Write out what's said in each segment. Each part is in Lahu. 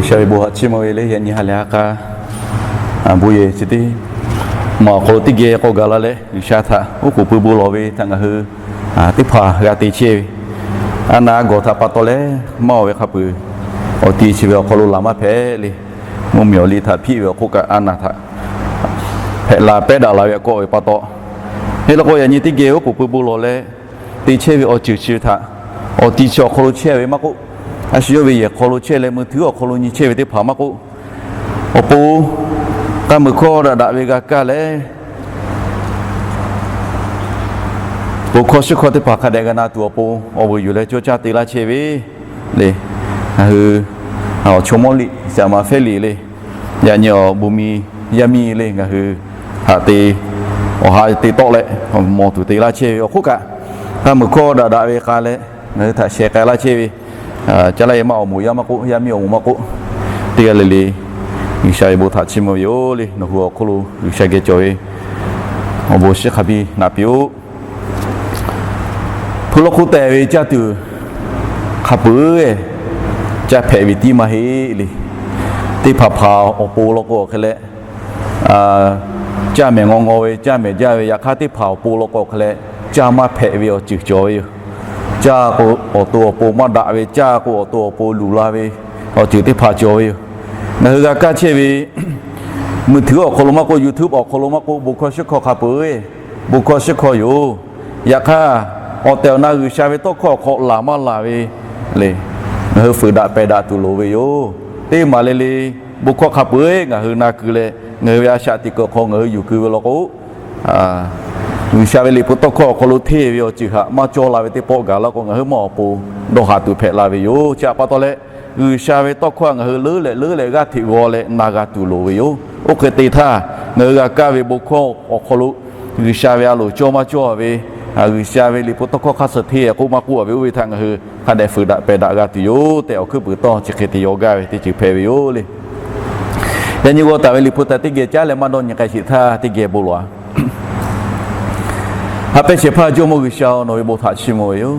G'uiˬsha ve bon htaꞈ chiˇ mvuh ve le. Yaꞈ nyi ha lehˬ ha k'a bon yehˬ chi teˇ maˬ awˬ hk'aw lo teˇ geh k'awꞈ gaˬ la leh, G'uiˬsha htaꞈ oˉ k'oˍ pui bon lawˬ ve htaꞈ ngaˬ hui teˇ hpaˍ g'a te chehˇ ve, a naˍ gawˬ htaꞈ pa taw leh maˇ oˬ ve hk'a peuˬ, awˬ ti chi ve awˬ hk'aw lo laˬ maˇ hpehꞈ le. Mvuhˇmiˬ awˬ liˇ htaꞈ hpiˆ ve awˬ hk'oˆ kaꞈ a naˍ htaꞈ hpehꞈ la pehˉ daꞈ la ve aꞈ kawˆ ve pa taw, hk'e la k'o yaꞈ nyi teˇ geh oˉ k'oˍ pui bon lawˬ leh te chehˇ ve awˬ ceuˬ chi ve htaꞈ, awˬ ti chi awˬ hk'aw lo chehˇ ve maˇ k'oˆ, a shu yawˇ ve yehˬ hk'aw lo chehˇ leh mui htuiˉ awˬ hk'aw lo nyi chehˇ ve teˇ hpaˍ maˇ k'oˆ, awˬ pon k'aˇ mui hkawˇ daꞈ daꞈ ve g'a kaˇ leh, bon hkawˇ shiˉ hkawˇ teˇ hpaˍ hk'a dehꞈ g'a na tuˬ awˬ pon awˬ vuiˬ yuˬ leh cawˇ caˇ te laˇ chehˇ ve le. Ngaˬ hui awˬ chawˇ mawˇ liꞈ Saˍ maˍ Fehˉ liꞈ le, yaꞈ nyi awˬ bon miˬ yaˇ miˇ le, ngaˬ hui htaꞈ te, awˬ ha te tawˆ leh mawˬ tuˬ te laˇ chehˇ ve awˬ hk'oˆ kaꞈ, k'aˇ mui hkawˇ daꞈ daꞈ ve k'a leh ngaˬ hui htaꞈ sheh k'ai laˇ chehˇ ve, caˇ laˇ yaˇ maˇ awˬ moˍ yaˇ maˇ k'oˆ, yaˇ miˇ awˬ moˍ maˇ k'oˆ, teˇ g'aˇ le le G'uiˬsha ve bon htaꞈ chiˇ mvuh ve yoˬ le. Nawˬ hui awˬ hk'oˆ lo G'uiˬsha geh cawˬ ve awˬ bon shiˉ hk'a biˇ naꞈ piˇ-oˆ. Hpu lawˇ hk'oˆ teh ve caˇ tuˬ hk'a peuˬ, caˇ hpehꞈ ve tiˉ maˇ heˆ le. Teˇ hpaˍ hpaˍ awˬ pon law k'o awˬ hk'e leh, caˇ mehˍ ngaw ngaw ve, caˇ mehˍ jaˇ ve, yaꞈ hk'aˇ teˇ hpaˍ awˬ pon law k'o awˬ hk'e leh caˇ maˇ hpehꞈ ve awˬ ceuˬ cawˬ ve yoˬ. Caˇ k'o awˬ to awˬ pon maˇ daꞈ ve, caˇ k'o awˬ to awˬ pon luˬ la ve awˬ ceuˬ teˇ hpaˍ cawˬ ve yoˬ. Ngaˬ hui g'a kaˇ chehˇ ve mui htuiˉ awˬ hk'aw lo maˇ k'oˆ, YouTube awˬ hk'aw lo maˇ k'oˆ, bon hkawˇ shiˉ hkawˇ hk'a peuˬ, bon hkawˇ shiˉ hkawˇ yoˬ. Yaꞈ hk'aˇ, awˬ tehˬ awˬ na G'uiˬsha ve tawˇ hkawˇ awˬ hk'aw laˬ maˇ laˬ ve le, ngaˬ hui fuiˍ daꞈ pehˬ daꞈ tuˬ loˍ ve yoˬ. Teˇ maˬ le le bon hkawˇ hk'a peuˬ ngaˬ hui na keu leh, ngaˬ hui ve a shaꞈ teꞈ kuiˬ awˬ hk'aw ngaˬ hui yuˬ keu ve law k'o, G'uiˬsha ve liꞈ hpu tawˇ hkawˇ awˬ hk'aw lo hteˇ ve awˬ ceuˬ htaꞈ maˇ cawˇ la ve teˇ pawˆ gaˬ la k'o, ngaˬ hui maˇ awˬ pon dawˇ haꞈ tuˬ hpehꞈ la ve yoˬ. Chi htaꞈ pa taw leh, G'uiˬsha ve tawˇ hkawˇ ngaˬ hui leuˉ leh leuˉ leh g'aˇ hteꞈ g'aw leh na g'a tuˬ loˍ ve yoˬ. Oˇ hk'e te htaˇ, ngaˬ hui g'a kaˇ ve bon hkawˇ awˬ hk'aw lo G'uiˬsha ve a loˍ cawˇ maˇ cawˇ ve, G'uiˬsha ve liꞈ hpu tawˇ hkawˇ hk'a suh hteˇ k'oˆ maˇ k'oˆ ve, oˇ ve htaꞈ ngaˬ hui hk'a dehꞈ fuiˍ daꞈ pehˬ daꞈ g'a tuˬ yoˬ tehꞈ, awˬ hkuiˉ puiˍ tawˇ chi hk'e te yaw gaˇ ve teˇ ceuˬ hpehꞈ ve yoˬ le. Yaꞈ nyi g'aw taˍ ve liꞈ hpu htaꞈ teˇ geh caˉ leh maˇ dawˇ nyi k'ai sheˍ htaˇ, teˇ geh bon lawˬ-a. Ha pehˇ shehˍ hpaˇ Jawˇmawˇ G'uiˬsha-oˬ, nawˬ ve bon htaꞈ chiˇ mvuh ve yoˬ.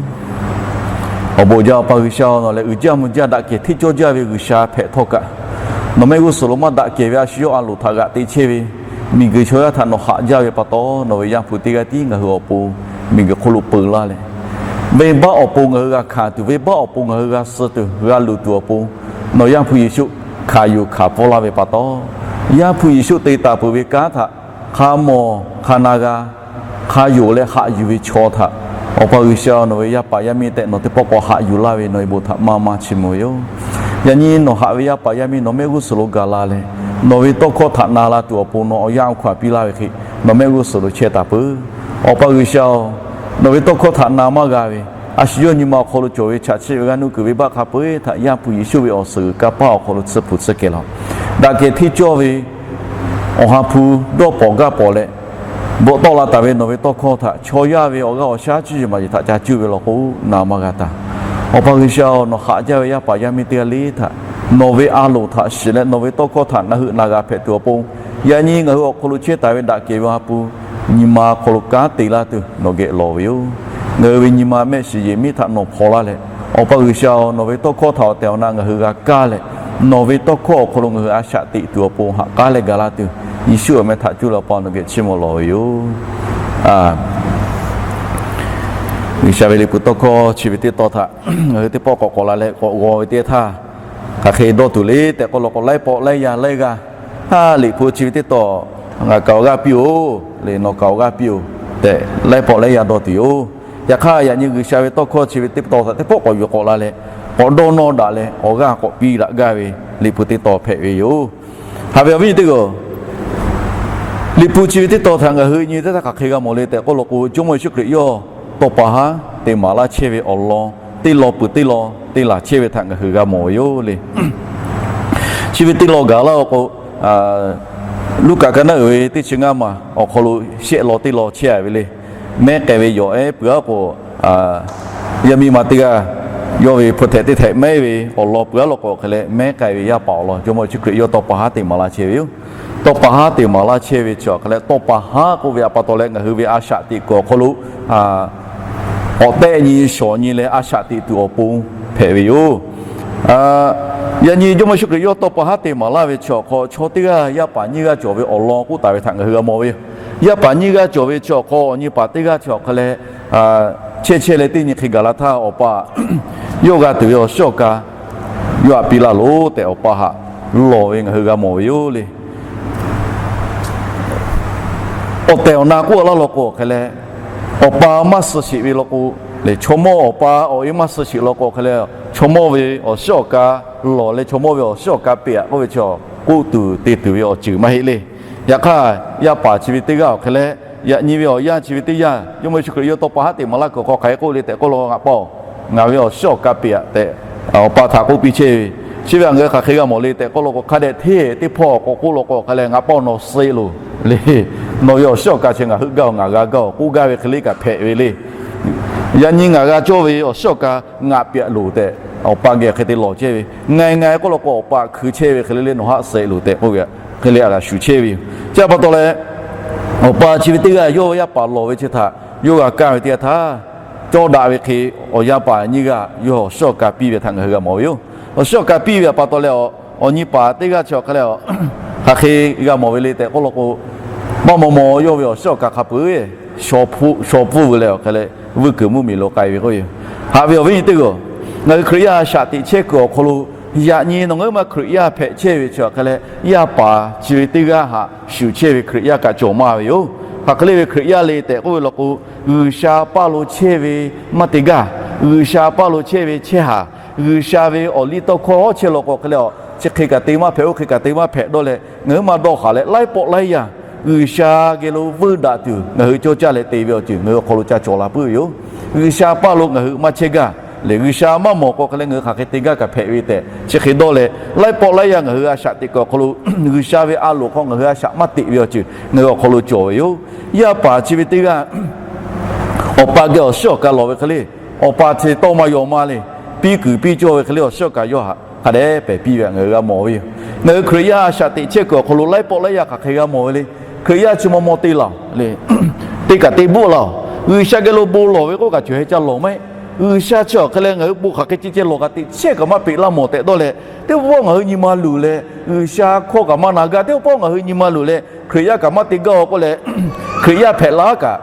Awˬ bon jaˇ, Awˬ pa G'uiˬsha-oˬ, nawˬ lehˬ uiˍ jaˇ mvuh jaˇ daꞈ kehˬ hteˇ cawˇ jaˇ ve G'uiˬsha hpehꞈ htawˇ kaꞈ, nawˬ mehˆ g'uˇ suhˍ lo maˇ daꞈ kehˬ ve a shu yawˇ a loˍ htaꞈ g'aꞈ te chehˇ ve miˬguiˬ chaw yaˇ htaꞈ nawˬ haꞈ jaˇ ve pa taw, nawˬ ve Yaˇ hpu teˇ g'aˇ tiˉ ngaˬ hui awˬ pon miˬguiˬ hk'oˆ lo peu laˇ leh, venˇbaˆ awˬ pon ngaˬ hui g'a hkanˍ tuˬ, venˇbaˆ awˬ pon ngaˬ hui g'a suh tuˬ, g'a luˬ tuˬ awˬ pon nawˬ Yaˇ hpu Yeˍsuˆ hkanˍ yuˬ hkanˍ pfuhˇ laˇ ve pa taw, Yaˇ hpu Yeˍsuˆ te taˍ peuˬ ve kanˉ htaꞈ hk'a mawˬ hk'a na g'a, hk'a yonˍ leh haꞈ yuˬ ve chaw htaꞈ, Awˬ pa G'uiˬsha-oˬ, nawˬ ve yaˇ paˍ yaˇ miˇ tehꞈ nawˬ teˇ pawˆ k'awꞈ haꞈ yuˬ laˇ ve nawˬ ve bon htaꞈ maˇ maˇ chiˇ mvuh ve yoˬ. Yaꞈ nyi nawˬ haꞈ ve yaˇ paˍ yaˇ miˇ nawˬ mehˆ g'uˇ suhˍ lo gaˬ la leh, nawˬ ve tawˇ hkawˇ htaꞈ na la tuˬ awˬ pon nawˬ awˬ yanˇ awˬ hkanˇ piˇ laˇ ve hk'e, nawˬ mehˆ g'uˇ suhˍ lo chehˇ taˍ peuˬ. Awˬ pa G'uiˬsha-oˬ, nawˬ ve tawˇ hkawˇ htaꞈ na maˇ g'a ve, a shu yawˇ nyi ma awˬ hk'aw lo cawˬ ve chaꞈ chiˆ ve g'aˇ nuˇ kuiˬ venˇbaˆ hk'a peu-eˬ htaꞈ Yaˇ hpu Yeˍsuˆ ve awˬ suhˍ g'uiˬ kanˇ paˇ awˬ hk'aw lo tsuhˇ hpu tsuhˇ kehˬ laˇ-oˬ. Daꞈ kehˬ hteˇ cawˇ ve Awˬ ha hpu dawˇ pawˍ gaˇ pawˍ leh, bvuhꞈ tawˆ la taˍ ve nawˬ ve tawˇ hkawˇ htaꞈ chaw yaˇ ve awˬ g'aˇ awˬ shaˉ cuˇ yiˍ maˍ yiˍ htaꞈ ca cuˇ ve law k'o, na maˇ g'a taˍ. Awˬ pa G'uiˬsha-oˬ, nawˬ haꞈ jaˇ ve yaˇ paˍ yaˇ miˇ teˇ g'aˇ le htaꞈ nawˬ ve a loˍ htaꞈ shiˍ leh nawˬ ve tawˇ hkawˇ htaꞈ na heuˆ na g'a hpehꞈ tuˬ awˬ pon, yaꞈ nyi ngaˬ hui awˬ hk'aw lo chehˇ taˍ ve daꞈ kehˬ ve Awˬ ha hpu nyi ma hk'aw lo kanˉ te laˇ tuˬ nawˬ geh lawˬ ve yoˬ. Ngaˬ hui ve nyi ma mehˆ shiˍ yehˬ miˉ htaꞈ nawˬ hpaw laˇ leh, Awˬ pa G'uiˬsha-oˬ, nawˬ ve tawˇ hkawˇ htaꞈ awˬ tehˬ awˬ na ngaˬ hui g'a kaˇ leh, nawˬ ve tawˇ hkawˇ awˬ hk'aw lo ngaˬ hui a shaꞈ teꞈ tuˬ awˬ pon haꞈ k'aˉ leh gaˬ laˇ tuˬ, Yeˍsuˆ awˬ meh htaꞈ cuˇ leh Awˬ pa nawˬ geh chiˇ mvuh lawˬ ve yoˬ. G'uiˬsha ve liꞈ hpu tawˇ hkawˇ chi ve teˇ tawn htaꞈ ngaˬ hui teˇ pawˆ k'awꞈ k'awꞈ la leh k'awꞈ g'aw ve teˇ htaˇ, hk'aˬ hk'e dawˇ tuˬ le tehꞈ k'oˆ law k'o, laiˉ pawˆ laiˉ yaˇ laiˉ g'aˇ, ha, liꞈ hpu chi ve teˇ tawn ngaˬ kaoˍ g'aˇ piˇ-oˬ le, nawˬ kaoˍ g'aˇ piˇ-oˬ tehꞈ, laiˉ pawˆ laiˉ yaˇ dawˇ tuˬ yoˬ. Yaꞈ hk'aˇ, yaꞈ nyi G'uiˬsha ve tawˇ hkawˇ chi ve teˇ tawn htaꞈ teˇ pawˆ k'awꞈ yuˬ k'awꞈ la leh, k'awꞈ dawˇ nawˇ daꞈ leh awˬ g'aˇ k'awꞈ piˇ daꞈ gaˇ ve liꞈ hpu teˇ tawn hpehꞈ ve yoˬ. Haꞈ ve awˬ viˉ nyi teˇ g'aˇ, liꞈ hpu chi ve teˇ tawn htaꞈ ngaˬ hui nyi teˇ htaˇ hk'aˬ hk'e g'a mawˬ le tehꞈ k'oˆ law k'o, Jawˇmawˇ Yeˍsuˆ Hkriꞈ yawˇ tawˇ pa haˉ te maˍ laˇ chehˇ ve awˬ lawn teˇ lawn peuˬ teˇ lawn te laˬ chehˇ ve htaꞈ ngaˬ hui g'a mawˬ ve yoˬ le. Chi ve teˇ lawn gaˬ laˇ-oˬ k'o, Luˉkaꞈ ka naˉ uiˍ ve teˇ chi ngaˇ maˬ awˬ hk'aw lo shehˆ lawn teˇ lawn chehˇ a ve le. Mehˉ k'ai ve yawˬ ehˉ peuˬ-a k'o, yaˇ miˇ ma teˇ g'aˇ yawˇ ve hpu htehꞈ teˇ htehꞈ mehˉ ve awˬ lawn peuˬ-a law k'o, hk'e leh mehˉ k'ai ve yaˇ paˍ awˬ lawn Jawˇmawˇ Yeˍsuˆ Hkriꞈ yawˇ tawˇ pa haˉ te maˍ laˇ chehˇ ve yoˬ. Tawˇ pa haˉ te maˍ laˇ chehˇ ve chi awˬ hk'e leh tawˇ pa haˉ k'oˆ ve htaꞈ pa taw leh ngaˬ hui ve a shaꞈ teꞈ kuiˬ awˬ hk'aw lo k'awꞈ tehˆ nyi shawˍ nyi leh a shaꞈ teꞈ tuˬ awˬ pon hpehꞈ ve yoˬ. Yaꞈ nyi Jawˇmawˇ Yeˍsuˆ Hkriꞈ yawˇ tawˇ pa haˉ te maˍ laˇ ve chi awˬ hk'aw, chaw teˇ g'aˇ yaˇ paˍ nyiˇ g'aˇ cawˬ ve awˬ lawn k'oˆ taˍ ve htaꞈ ngaˬ hui g'a mawˬ ve yoˬ. Yaˇ paˍ nyiˇ g'aˇ cawˬ ve chi awˬ hk'aw, awˬ nyi paˍ teˇ g'aˇ chi awˬ hk'aw leh, chehˇ chehˇ leh teˇ nyi hk'e gaˬ la htaˇ, awˬ pa yawˇ g'a tuˬ ve awˬ shiˉ awˬ ka yawˇ htaꞈ piˇ laˇ loˬ tehꞈ, awˬ pa htaꞈ lawˬ ve ngaˬ hui g'a mawˬ ve yoˬ le. Awˬ tehˬ awˬ na k'oˆ laˇ law k'o hk'e leh, awˬ pa maˇ suh sheˍ ve law k'o, leh chaw mawˇ awˬ pa awˬ e maˇ suh sheˍ law k'o hk'e leh, chaw mawˇ ve awˬ shiˉ awˬ ka lawˬ leh chaw mawˇ ve awˬ shiˉ awˬ ka peꞈ-a k'oˆ ve chi, k'oˆ tuˬ te tuˬ ve awˬ ceuˬ maˇ heˆ le. Yaꞈ hk'aˇ, yaˇ paˍ chi ve teˇ g'aˇ awˬ hk'e leh, yaꞈ nyi ve awˬ yanˇ chi ve teˇ yanˇ, Jawˇmawˇ Yeˍsuˆ Hkriꞈ yawˇ tawˇ pa haˉ te maˍ laˇ kuiˬ hk'aw hk'aˬ hk'e k'oˆ le tehꞈ k'oˆ law k'o, ngaˬ pa-oˬ, ngaˬ ve awˬ shiˉ awˬ ka peꞈ-a tehꞈ, awˬ pa htaꞈ k'oˆ piˇ chehˇ ve. Chi ve htaꞈ ngaˬ hui hk'aˬ hk'e g'a mawˬ le tehꞈ k'oˆ law k'o, hk'a dehꞈ hteˇ teˇ hpawˇ k'awꞈ k'oˆ law k'o hk'e leh, ngaˬ pa-oˬ, nawˬ suh-e loˬ le. Nawˬ ve awˬ shiˉ awˬ ka chi ngaˬ heuˆ gaˇ-oˬ, ngaˬ g'a gaˇ-oˬ k'oˆ gaˇ ve hk'e le kaꞈ hpehꞈ ve le. Yaꞈ nyi ngaˬ g'a cawˇ ve awˬ shiˉ awˬ ka ngaˬ peꞈ loˬ tehꞈ, awˬ pa geh hk'e te lawˬ chehˇ ve. Ngaˬ e ngaˬ e k'oˆ law k'o, awˬ pa hkui chehˇ ve hk'e le le, nawˬ haˆ suh-e loˬ tehꞈ k'oˆ ve hk'e le a g'a shuˍ chehˇ ve yoˬ. Chi pa taw leh, awˬ pa chi ve teˇ g'aˇ yawˇ yaˇ paˍ lawˬ ve chi htaꞈ yawˇ g'a kaˇ ve teˇ yanˇ htaˇ, cawˇ daꞈ ve hk'e awˬ yaˇ paˍ nyiˇ g'aˇ yawˇ awˬ shiˉ awˬ ka piˇ ve htaꞈ ngaˬ hui g'a mawˬ ve yoˬ. Awˬ shiˉ awˬ ka piˇ ve pa taw leh, awˬ nyi paˍ teˇ g'aˇ chi awˬ hk'e leh, hk'aˬ hk'e g'a mawˬ ve le tehꞈ k'oˆ law k'o, maˇ maw maw yawˇ ve awˬ shiˉ awˬ ka hk'a peuˬ shaw pfuhˇ ve leh awˬ hk'e leh, vuiˇ kuiˬ mvuhˇmiˬ lo k'ai ve k'oˆ ve yoˬ. Haꞈ ve awˬ viˉ nyi teˇ g'aˇ-oˬ, ngaˬ hui Hkriꞈ yaˇ a shaꞈ teꞈ chehˇ kuiˬ awˬ hk'aw lo, yaꞈ nyi nawˬ ngaˬ hui ma Hkriꞈ yaˇ hpehꞈ chehˇ ve chi awˬ hk'e leh, yaˇ paˍ chi ve teˇ g'aˇ htaꞈ shuˍ chehˇ ve Hkriꞈ yaˇ kaꞈ cawˬ maˇ ve yoˬ. Hk'aˬ hk'e le ve Hkriꞈ yaˇ le tehꞈ k'oˆ ve law k'o, G'uiˬsha paˇ lo chehˇ ve maˇ te gaˇ, G'uiˬsha paˇ lo chehˇ ve chehˇ haˍ, G'uiˬsha ve awˬ liˇ tawˇ hkawˇ chehˇ law k'o hk'e leh, chi hk'e kaꞈ te maˇ hpehꞈ, oˇ hk'e kaꞈ te maˇ hpehꞈ dawˇ leh, ngaˬ hui maˇ dawˇ haˍ leh, laiˉ pawˆ laiˉ yaˇ G'uiˬsha geh lo vuiˇ daꞈ tuˬ ngaˬ hui cawˇ caˇ leh te ve awˬ ceuˬ ngaˬ hui awˬ hk'aw lo ca cawˬ la puiˉ ve yoˬ. G'uiˬsha paˇ lo ngaˬ hui maˇ chehˇ gaˇ leh, G'uiˬsha maˇ mawˬ k'o hk'e leh ngaˬ hui hk'aˬ hk'e te gaˇ kaꞈ hpehꞈ ve tehꞈ chi hk'e dawˇ leh, laiˉ pawˆ laiˉ yaˇ ngaˬ hui a shaꞈ teꞈ kuiˬ awˬ hk'aw lo, G'uiˬsha ve a loˍ hk'aw ngaˬ hui a shaꞈ maˇ teꞈ ve awˬ ceuˬ ngaˬ hui awˬ hk'aw lo cawˬ ve yoˬ. Yaˇ paˍ chi ve teˇ g'aˇ awˬ pa geh awˬ shiˉ awˬ ka lawˬ ve hk'e le, awˬ pa chi tawˇ maˇ yaw maˇ le, piˇ kuiˬ piˇ cawˇ ve hk'e le awˬ shiˉ awˬ ka yawˇ htaꞈ hk'a dehꞈ pehˬ piˇ ve htaꞈ ngaˬ hui g'a mawˬ ve yoˬ. Ngaˬ hui Hkriꞈ yaˇ a shaꞈ teꞈ chehˇ kuiˬ awˬ hk'aw lo laiˉ pawˆ laiˉ yaˇ hk'aˬ hk'e g'a mawˬ ve le. Hkriꞈ yaˇ chi maw maw te laˬ le, te kaꞈ te bvuhˆ laˬ-oˬ. G'uiˬsha geh lo bon lawˬ ve k'oˆ kaꞈ cawˬ heh ca lawˬ maˇ heˆ. G'uiˬsha chi awˬ hk'e leh ngaˬ hui bon hk'aˬ hk'e ceh ceh lawˬ kaꞈ teꞈ chehˇ kaꞈ maˇ peꞈ laˇ mawˬ tehꞈ dawˇ leh, teˇ pawˆ ngaˬ hui nyi ma luˬ leh G'uiˬsha hkawˇ kaꞈ maˇ na gaˇ, teˇ pawˆ ngaˬ hui nyi ma luˬ leh Hkriꞈ yaˇ kaꞈ maˇ te gaˇ-oˬ k'oˆ leh, Hkriꞈ yaˇ hpehꞈ la kaꞈ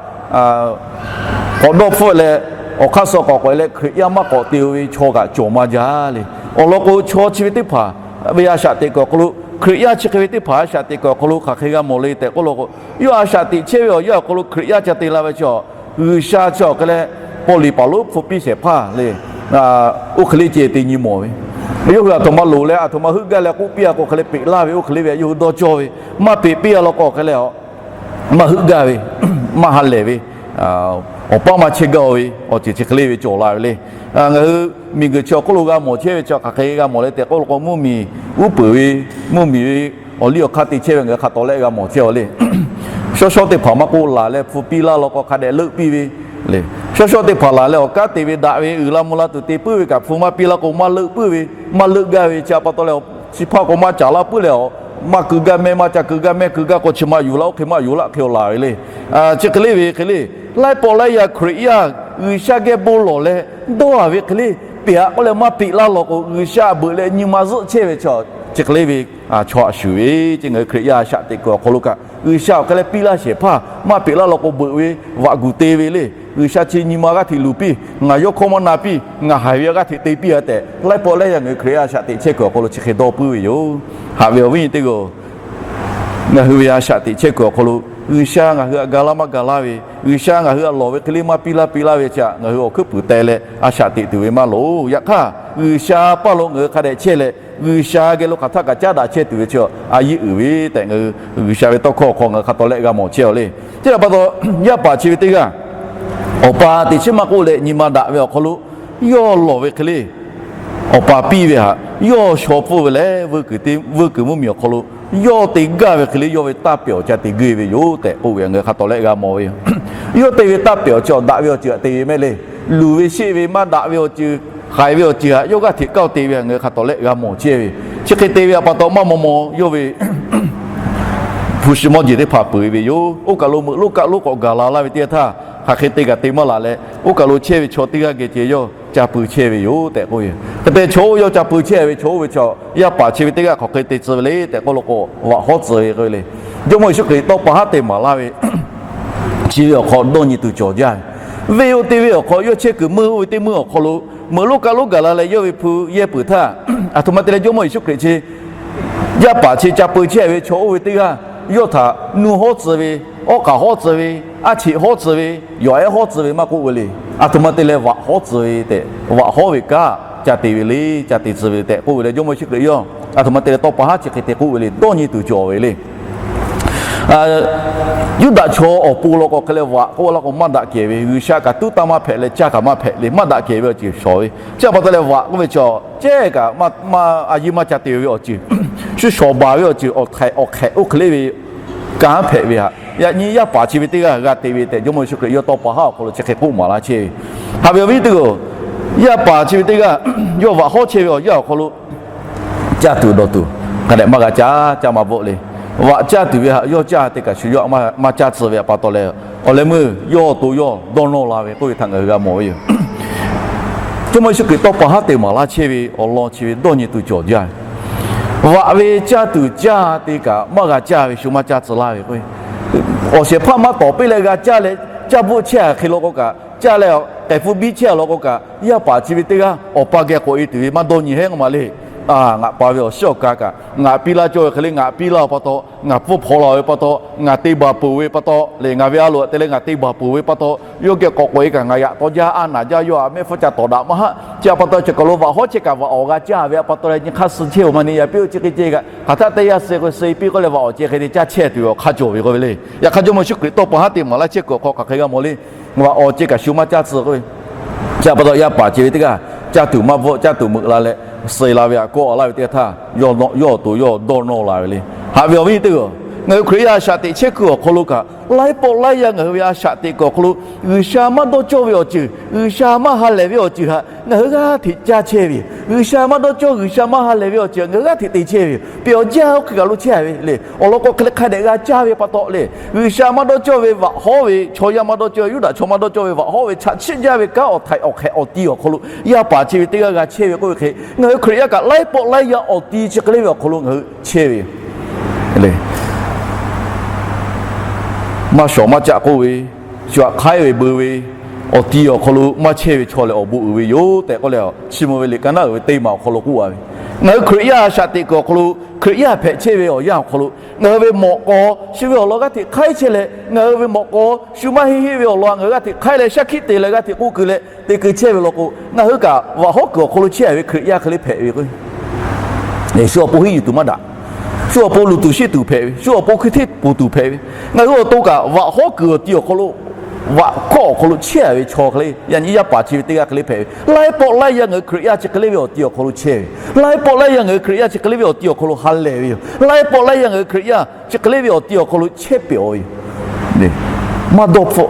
k'awꞈ dawˇ hpfuhˆ leh, awˬ hk'aˇ suh k'awꞈ k'awꞈ e leh Hkriꞈ yaˇ maˇ k'awꞈ te-o ve chaw kaꞈ cawˬ maˇ jaˇ le. Awˬ lawn k'o, chaw chi ve teˇ hpaˍ ve a shaꞈ teꞈ kuiˬ awˬ hk'aw lo, Hkriꞈ yaˇ chi hk'e ve teˇ hpaˍ a shaꞈ teꞈ kuiˬ awˬ hk'aw lo hk'aˬ hk'e g'a mawˬ le tehꞈ k'oˆ law k'o, yawˇ a shaꞈ teꞈ chehˇ ve awˬ yanˇ awˬ hk'aw lo Hkriꞈ yaˇ ca te la ve chaw, G'uiˬsha chi awˬ hk'e leh pawˇ liꞈ paˍ lonˉ hpu piˇ shehˍ hpaˇ le, oˇ hk'e le ceh te nyi mawˬ ve, yawˇ hui a htoꞈ ma loˍ leh a htoꞈ ma heuˆ gaˇ leh k'oˆ piˇ-a k'o hk'e leh peꞈ laˇ ve oˇ hk'e le ve yawˇ hui dawˇ cawˇ ve, maˇ peꞈ piˇ-a law k'o hk'e leh maˇ heuˆ gaˇ ve, maˇ ha lehˬ ve, awˬ paˇ maˇ chehˇ gaˇ-o ve awˬ ceuˬ chi hk'e le ve cawˬ la ve le. Ngaˬ hui miˬguiˬ chi awˬ hk'oˆ lo g'a mawˬ chehˇ ve chi hk'aˬ hk'e g'a mawˬ le tehꞈ k'oˆ law k'o, mvuhˇmiˬ uˉ peunˍ ve, mvuhˇmiˬ ve awˬ liˇ awˬ hk'aˇ te chehˇ ve ngaˬ hui hk'a tawˍ lehˆ g'a mawˬ chehˇ-a le. Shawˉ shawˉ teˇ hpaˍ maˇ k'oˆ, laˬ leh hpu piˇ laˇ law k'o hk'a dehꞈ leuˆ piˇ ve le. Shawˉ shawˉ teˇ hpaˍ laˬ leh awˬ kanˉ te ve daꞈ ve uiˍ la mvuh la tuˬ te puiˉ ve kaꞈ hpu maˇ piˇ laˇ k'o maˇ leuˆ puiˉ ve, maˇ leuˆ gaˇ ve chi a pa taw leh, chi hpaˇ k'o maˇ caˍ laˇ puiˉ leh, maˇ keu gaˇ mehˆ, maˇ ca keu gaˇ mehˆ, keu gaˇ k'o chi maˇ yuˬ laˇ, oˇ hk'e maˇ yuˬ laˇ hk'e awˬ laˬ ve le. Chi hk'e le ve hk'e le, laiˉ pawˆ laiˉ yaˇ Hkriꞈ yaˇ G'uiˬsha geh bon lawˬ leh dawˇ-a ve hk'e le, peꞈ-a k'oˆ leh maˇ peꞈ laˇ law k'o, G'uiˬsha beuꞈ leh nyi ma zuhˆ chehˇ ve chi hk'e le ve chaw a shuˍ ve, chi ngaˬ hui Hkriꞈ yaˇ a shaꞈ teꞈ kuiˬ awˬ hk'aw lo kaꞈ G'uiˬsha awˬ hk'e leh piˇ laˇ shehˍ hpaˇ maˇ peꞈ laˇ law k'o beuꞈ ve, vaꞈ guˬ te ve le. G'uiˬsha chi nyi ma g'aˇ hteꞈ luˬ piˇ, ngaˬ yawˇ hkawˇ maˇ na piˇ, ngaˬ haiˬ ve g'aˇ hteꞈ te piˇ-a tehꞈ, laiˉ pawˆ laiˉ yaˇ ngaˬ hui Hkriꞈ yaˇ a shaꞈ teꞈ chehˇ kuiˬ awˬ hk'aw lo chi hk'e dawˇ puiˉ ve yoˬ. Haꞈ ve awˬ viˉ nyi teˇ g'aˇ-oˬ, ngaˬ hui ve a shaꞈ teꞈ chehˇ kuiˬ awˬ hk'aw lo G'uiˬsha ngaˬ hui htaꞈ ga laˇ maˇ ga laˇ ve, G'uiˬsha ngaˬ hui htaꞈ lawˬ ve hk'e le maˇ piˇ laˇ piˇ laˇ ve chi htaꞈ ngaˬ hui awˬ hkuiˉ puiˍ teh leh a shaꞈ teꞈ tuˬ ve maˇ loˍ. Yaꞈ hk'aˇ, G'uiˬsha paˇ lo ngaˬ hui hk'a dehꞈ chehˇ leh, G'uiˬsha geh lo hk'aˬ htaˇ kaꞈ caˉ daꞈ chehˇ tuˬ ve chi a yeˇ uiˍ ve tehꞈ ngaˬ hui G'uiˬsha ve tawˇ hkawˇ awˬ hk'aw ngaˬ hui hk'a tawˍ lehˆ g'a mawˬ chehˇ-a le. Chi htaꞈ pa taw, yaˇ paˍ chi ve teˇ g'aˇ awˬ pa teꞈ chiˉ maˇ k'oˆ leh nyi ma daꞈ ve awˬ hk'aw lo yawˇ lawˬ ve hk'e le, awˬ pa piˇ ve htaꞈ yawˇ shaw pfuhˇ ve leh, vuiˇ kuiˬ mvuhˇmiˬ awˬ hk'aw lo yawˇ te gaˇ ve hk'e le, yawˇ ve taˇ pehˍ awˬ ca te geuˇ ve yoˬ tehꞈ k'oˆ ve ngaˬ hui hk'a tawˍ lehˆ g'a mawˬ ve yoˬ. Yawˇ te ve taˇ pehˍ awˬ chi awˬ daꞈ ve awˬ ceuˬ htaꞈ te ve mehˆ le. Luˬ ve sheˆ ve maˇ daꞈ ve awˬ ceuˬ, haiˬ ve awˬ ceuˬ htaꞈ yawˇ g'aˇ hteꞈ kaˇ-o te ve htaꞈ ngaˬ hui hk'a tawˍ lehˆ g'a mawˬ chehˇ ve. Chi hk'e te ve htaꞈ pa taw maˇ maw maw yawˇ ve hpu shi mawˇ jeˬ teˇ hpaˍ peuˬ-e ve yoˬ. Oˇ kaˬ lo meuꞈ lonˉ kaˆ lonˉ k'awꞈ gaˬ la laˇ ve teˇ yanˇ htaˇ, hk'aˬ hk'e te kaꞈ te maˇ laˬ leh, oˇ kaˬ lo chehˇ ve chaw teˇ g'aˇ geh ceh yawˇ ca pui chehˇ ve yoˬ tehꞈ k'oˆ ve yoˬ. Hk'e te chaw oˇ yawˇ ca peu chehˇ ve, chaw oˇ ve chaw yaˇ paˍ chi ve teˇ g'aˇ hk'aˬ hk'e te tcuh ve le tehꞈ k'oˆ lo k'o, vaꞈ hawˉ tcuh ve k'oˆ ve le. Jawˇmawˇ Yeˍsuˆ Hkriꞈ tawˇ pa haˉ te maˍ laˇ ve chi ve awˬ hk'aw dawˇ nyi tuˬ cawˬ jaˇ ve. Venˇ oˇ teˇ venˇ awˬ hk'aw, yawˇ chehˇ kuiˬ meuˇ oˇ ve teˇ meuˇ awˬ hk'aw lo, meuꞈ lonˉ kaˆ lonˉ gaˬ la leh yawˇ ve hpu yehˇ peuˬ htaˇ, aˬ htoꞈ ma te leh Jawˇmawˇ Yeˍsuˆ Hkriꞈ chi yaˇ paˍ chi ca peu chehˇ ve chaw oˇ ve teˇ g'aˇ yawˇ htaꞈ nuˇ hawˉ tcuh ve, awˉ k'aˍ hawˉ tcuh ve, aˉ cheꞈ hawˉ tcuh ve, yawˬ ehˉ hawˉ tcuh ve maˇ k'oˆ ve le. Aˬ htoꞈ ma te leh vaꞈ hawˉ tcuh ve tehꞈ, vaꞈ hawˉ ve kanˉ ca te ve le, ca te tcuh ve tehꞈ k'oˆ ve leh, Jawˇmawˇ Yeˍsuˆ Hkriꞈ yawˇ aˬ htoꞈ ma te leh tawˇ pa haˉ chi hk'e te k'oˆ ve le, dawˇ nyi tuˬ cawˬ ve le. Yuˇdaꞈ chaw awˬ pon law k'o hk'e leh vaꞈ k'oˆ laˇ k'o maˇ daꞈ kehˬ ve, G'uiˬsha kaꞈ tuˉ tanˇ maˇ hpehꞈ leh caˇ kaꞈ maˇ hpehꞈ le, maˇ daꞈ kehˬ ve awˬ ceuˬ shawˍ ve. Chi pa taw leh vaꞈ k'oˆ ve chaw cehˇ kaꞈ maˇ, a yiˇ maˇ ca te ve awˬ ceuˬ, shu shawˍ baˬ ve awˬ ceuˬ, awˬ htaiꞈ awˬ hk'ehꞈ oˇ hk'e le ve kanˉ hpehꞈ ve htaꞈ yaꞈ nyi yaˇ paˍ chi ve teˇ g'aˇ g'a te ve tehꞈ Jawˇmawˇ Yeˍsuˆ Hkriꞈ yawˇ tawˇ pa haˉ awˬ hk'aw lo chi hk'e k'oˆ maˍ laˇ chehˇ ve. Haꞈ ve awˬ viˉ teˇ g'aˇ, yaˇ paˍ chi ve teˇ g'aˇ yawˇ vaꞈ hawˉ chehˇ ve awˬ yanˇ awˬ hk'aw lo caˇ tuˬ dawˬ tuˬ hk'a dehꞈ maˇ g'a caˇ, caˇ maˇ bvuhˆ le. Vaꞈ caˇ tuˬ ve htaꞈ yawˇ caˇ te kaꞈ shu yawˇ maˇ caˇ tcuh ve pa taw leh, awˬ leh meuˇ yawˇ to yawˇ dawˇ nawˇ la ve k'oˆ ve htaꞈ ngaˬ hui g'a mawˬ ve yoˬ. Jawˇmawˇ Yeˍsuˆ Hkriꞈ tawˇ pa haˉ te maˍ laˇ chehˇ ve awˬ lawn chi ve dawˇ nyi tuˬ cawˬ jaˇ ve. Vaꞈ ve caˇ tuˬ caˇ te kaꞈ maˇ g'a caˇ ve, shu maˇ caˇ tcuh laˇ ve k'o, awˬ shehˍ hpaˇ maˇ tawˍ piˇ leh g'a caˇ leh caˇ bvuhˆ chehˇ hk'e law k'o kaꞈ, caˇ leh k'ehˬ hpu biˇ chehˇ law k'o kaꞈ, yaˇ paˍ chi ve teˇ g'aˇ awˬ pa geh k'awꞈ e tuˬ ve maˇ dawˇ nyi heˉ ngaˬ ma le. Ngaˬ pa ve awˬ shiˉ awˬ ka kaꞈ ngaˬ piˇ laˇ cawˇ ve hk'e le, ngaˬ piˇ laˇ ve pa taw, ngaˬ pfuhˇ hpaw la ve pa taw, ngaˬ te baˬ peuˬ ve pa taw le, ngaˬ ve a loꞈ te leh ngaˬ te baˬ peuˬ ve pa taw, yawˇ geh k'awꞈ k'oꞈ e kaꞈ ngaˬ yaꞈ taw jaˇ, a naˬ jaˇ, yawˇ htaꞈ mehˆ hpfuhˇ ca tawˍ daꞈ maˇ haˆ. Chi pa taw chi kaˬ lo vaꞈ hawˉ chehˇ kaꞈ vaꞈ awˬ g'a caˇ ve pa taw leh nyi hk'aˇ suh chehˇ-oˬ, maˇ ne yaꞈ piˇ-oˬ, chi hk'e ceh kaꞈ hk'aˬ htaˆ teˇ yanˇ suh k'o suh piˇ k'oˆ leh vaꞈ awˬ ceh hk'e te caˇ chehˇ tuˬ ve awˬ hk'aˇ cawˬ ve k'oˆ ve le. Yaꞈ hk'aˇ Jawˇmawˇ Yeˍsuˆ Hkriꞈ tawˇ pa haˉ te maˍ laˇ chehˇ kuiˬ awˬ hk'aw hk'aˬ hk'e g'a mawˬ le. Vaꞈ awˬ ceh kaꞈ shu maˇ caˇ tcuh k'oˆ ve. Chi pa taw yaˇ paˍ chi ve teˇ g'aˇ caˇ tuˬ maˇ bvuhˆ, caˇ tuˬ meuꞈ la leh suh la ve htaꞈ kawˆ laˇ ve teˇ g'aˇ htaˇ, yawˇ awˬ to yawˇ dawˇ nawˇ la ve le. Haꞈ ve awˬ viˉ teˇ g'aˇ, ngaˬ hui Hkriꞈ yaˇ a shaꞈ teꞈ chehˇ kuiˬ awˬ hk'aw lo kaꞈ, laiˉ pawˆ laiˉ yaˇ ngaˬ hui ve a shaꞈ teꞈ kuiˬ awˬ hk'aw lo G'uiˬsha maˇ dawˇ cawˇ ve awˬ ceuˬ, G'uiˬsha maˇ ha lehˬ ve awˬ ceuˬ htaꞈ ngaˬ hui g'aˇ hteꞈ caˇ chehˇ ve yoˬ. G'uiˬsha maˇ dawˇ cawˇ, G'uiˬsha maˇ ha lehˬ ve awˬ ceuˬ htaꞈ ngaˬ hui g'aˇ hteꞈ te chehˇ ve yoˬ. Pehˬ awˬ jaˇ oˇ hk'e kaꞈ lo chehˇ ve le. Awˬ lawn k'o hk'e leh hk'a dehꞈ g'a caˇ ve pa taw le, G'uiˬsha maˇ dawˇ cawˇ ve vaꞈ hawˉ ve chaw yaˇ, maˇ dawˇ cawˇ ve Yuˇdaꞈ chaw, maˇ dawˇ cawˇ ve vaꞈ hawˉ ve chaꞈ chiˆ jaˇ ve kanˉ awˬ htaiꞈ awˬ hk'ehꞈ awˬ ti awˬ hk'aw lo yaˇ paˍ chi ve teˇ g'aˇ g'a chehˇ ve k'oˆ ve hk'e, ngaˬ hui Hkriꞈ yaˇ kaꞈ laiˉ pawˆ laiˉ yaˇ awˬ ti chi hk'e le ve awˬ hk'aw lo ngaˬ hui chehˇ ve yoˬ. Maˇ shawˍ maˇ caˆ k'oˆ ve, shu htaꞈ hk'aiˉ ve beu ve awˬ ti awˬ hk'aw lo maˇ chehˇ ve chaw lehˬ awˬ bon uiˍ ve yoˬ tehꞈ k'oˆ leh, Chiˇ mvuh ve liꞈ ka naˉ uiˍ ve teˇ maˬ awˬ hk'aw lo k'oˆ a ve, ngaˬ hui Hkriꞈ yaˇ a shaꞈ teꞈ kuiˬ awˬ hk'aw lo Hkriꞈ yaˇ hpehꞈ chehˇ ve awˬ yanˇ awˬ hk'aw lo ngaˬ hui ve mawꞈ k'aw shu ve awˬ lawn g'aˇ hteꞈ hk'aiˉ chehˇ leh, ngaˬ hui ve mawꞈ k'aw shu maˇ heˆ heˆ ve awˬ lawn ngaˬ hui g'aˇ hteꞈ hk'aiˉ leh shaˉ hkiˆ te leh g'aˇ hteꞈ k'oˆ keu leh te keu chehˇ ve law k'o, ngaˬ hui kaꞈ vaꞈ hawˉ kuiˬ awˬ hk'aw lo chehˇ ve Hkriꞈ yaˇ hk'e le hpehꞈ ve k'o, shu awˬ pon henˇ yuˬ tuˬ maˇ daꞈ. Shu awˬ pon luˬ tuˬ sheˆ tuˬ hpehꞈ ve, shu awˬ pon hkui hteˇ poˬ tuˬ hpehꞈ ve, ngaˬ hui awˬ to kaꞈ vaꞈ hawˉ kuiˬ awˬ ti awˬ hk'aw lo, vaꞈ hkawˇ awˬ hk'aw lo chehˇ ve chaw hk'e le, yaꞈ nyi yaˇ paˍ chi ve teˇ g'aˇ hk'e le hpehꞈ ve. Laiˉ pawˆ laiˉ yaˇ ngaˬ hui Hkriꞈ yaˇ chi hk'e le ve awˬ ti awˬ hk'aw lo chehˇ ve, laiˉ pawˆ laiˉ yaˇ ngaˬ hui Hkriꞈ yaˇ chi hk'e le ve awˬ ti awˬ hk'aw lo ha lehˬ ve yoˬ. Laiˉ pawˆ laiˉ yaˇ ngaˬ hui Hkriꞈ yaˇ chi hk'e le ve awˬ ti awˬ hk'aw lo chehˇ pehˍ ve yoˬ. Maˇ dawˇ hpfuhˆ,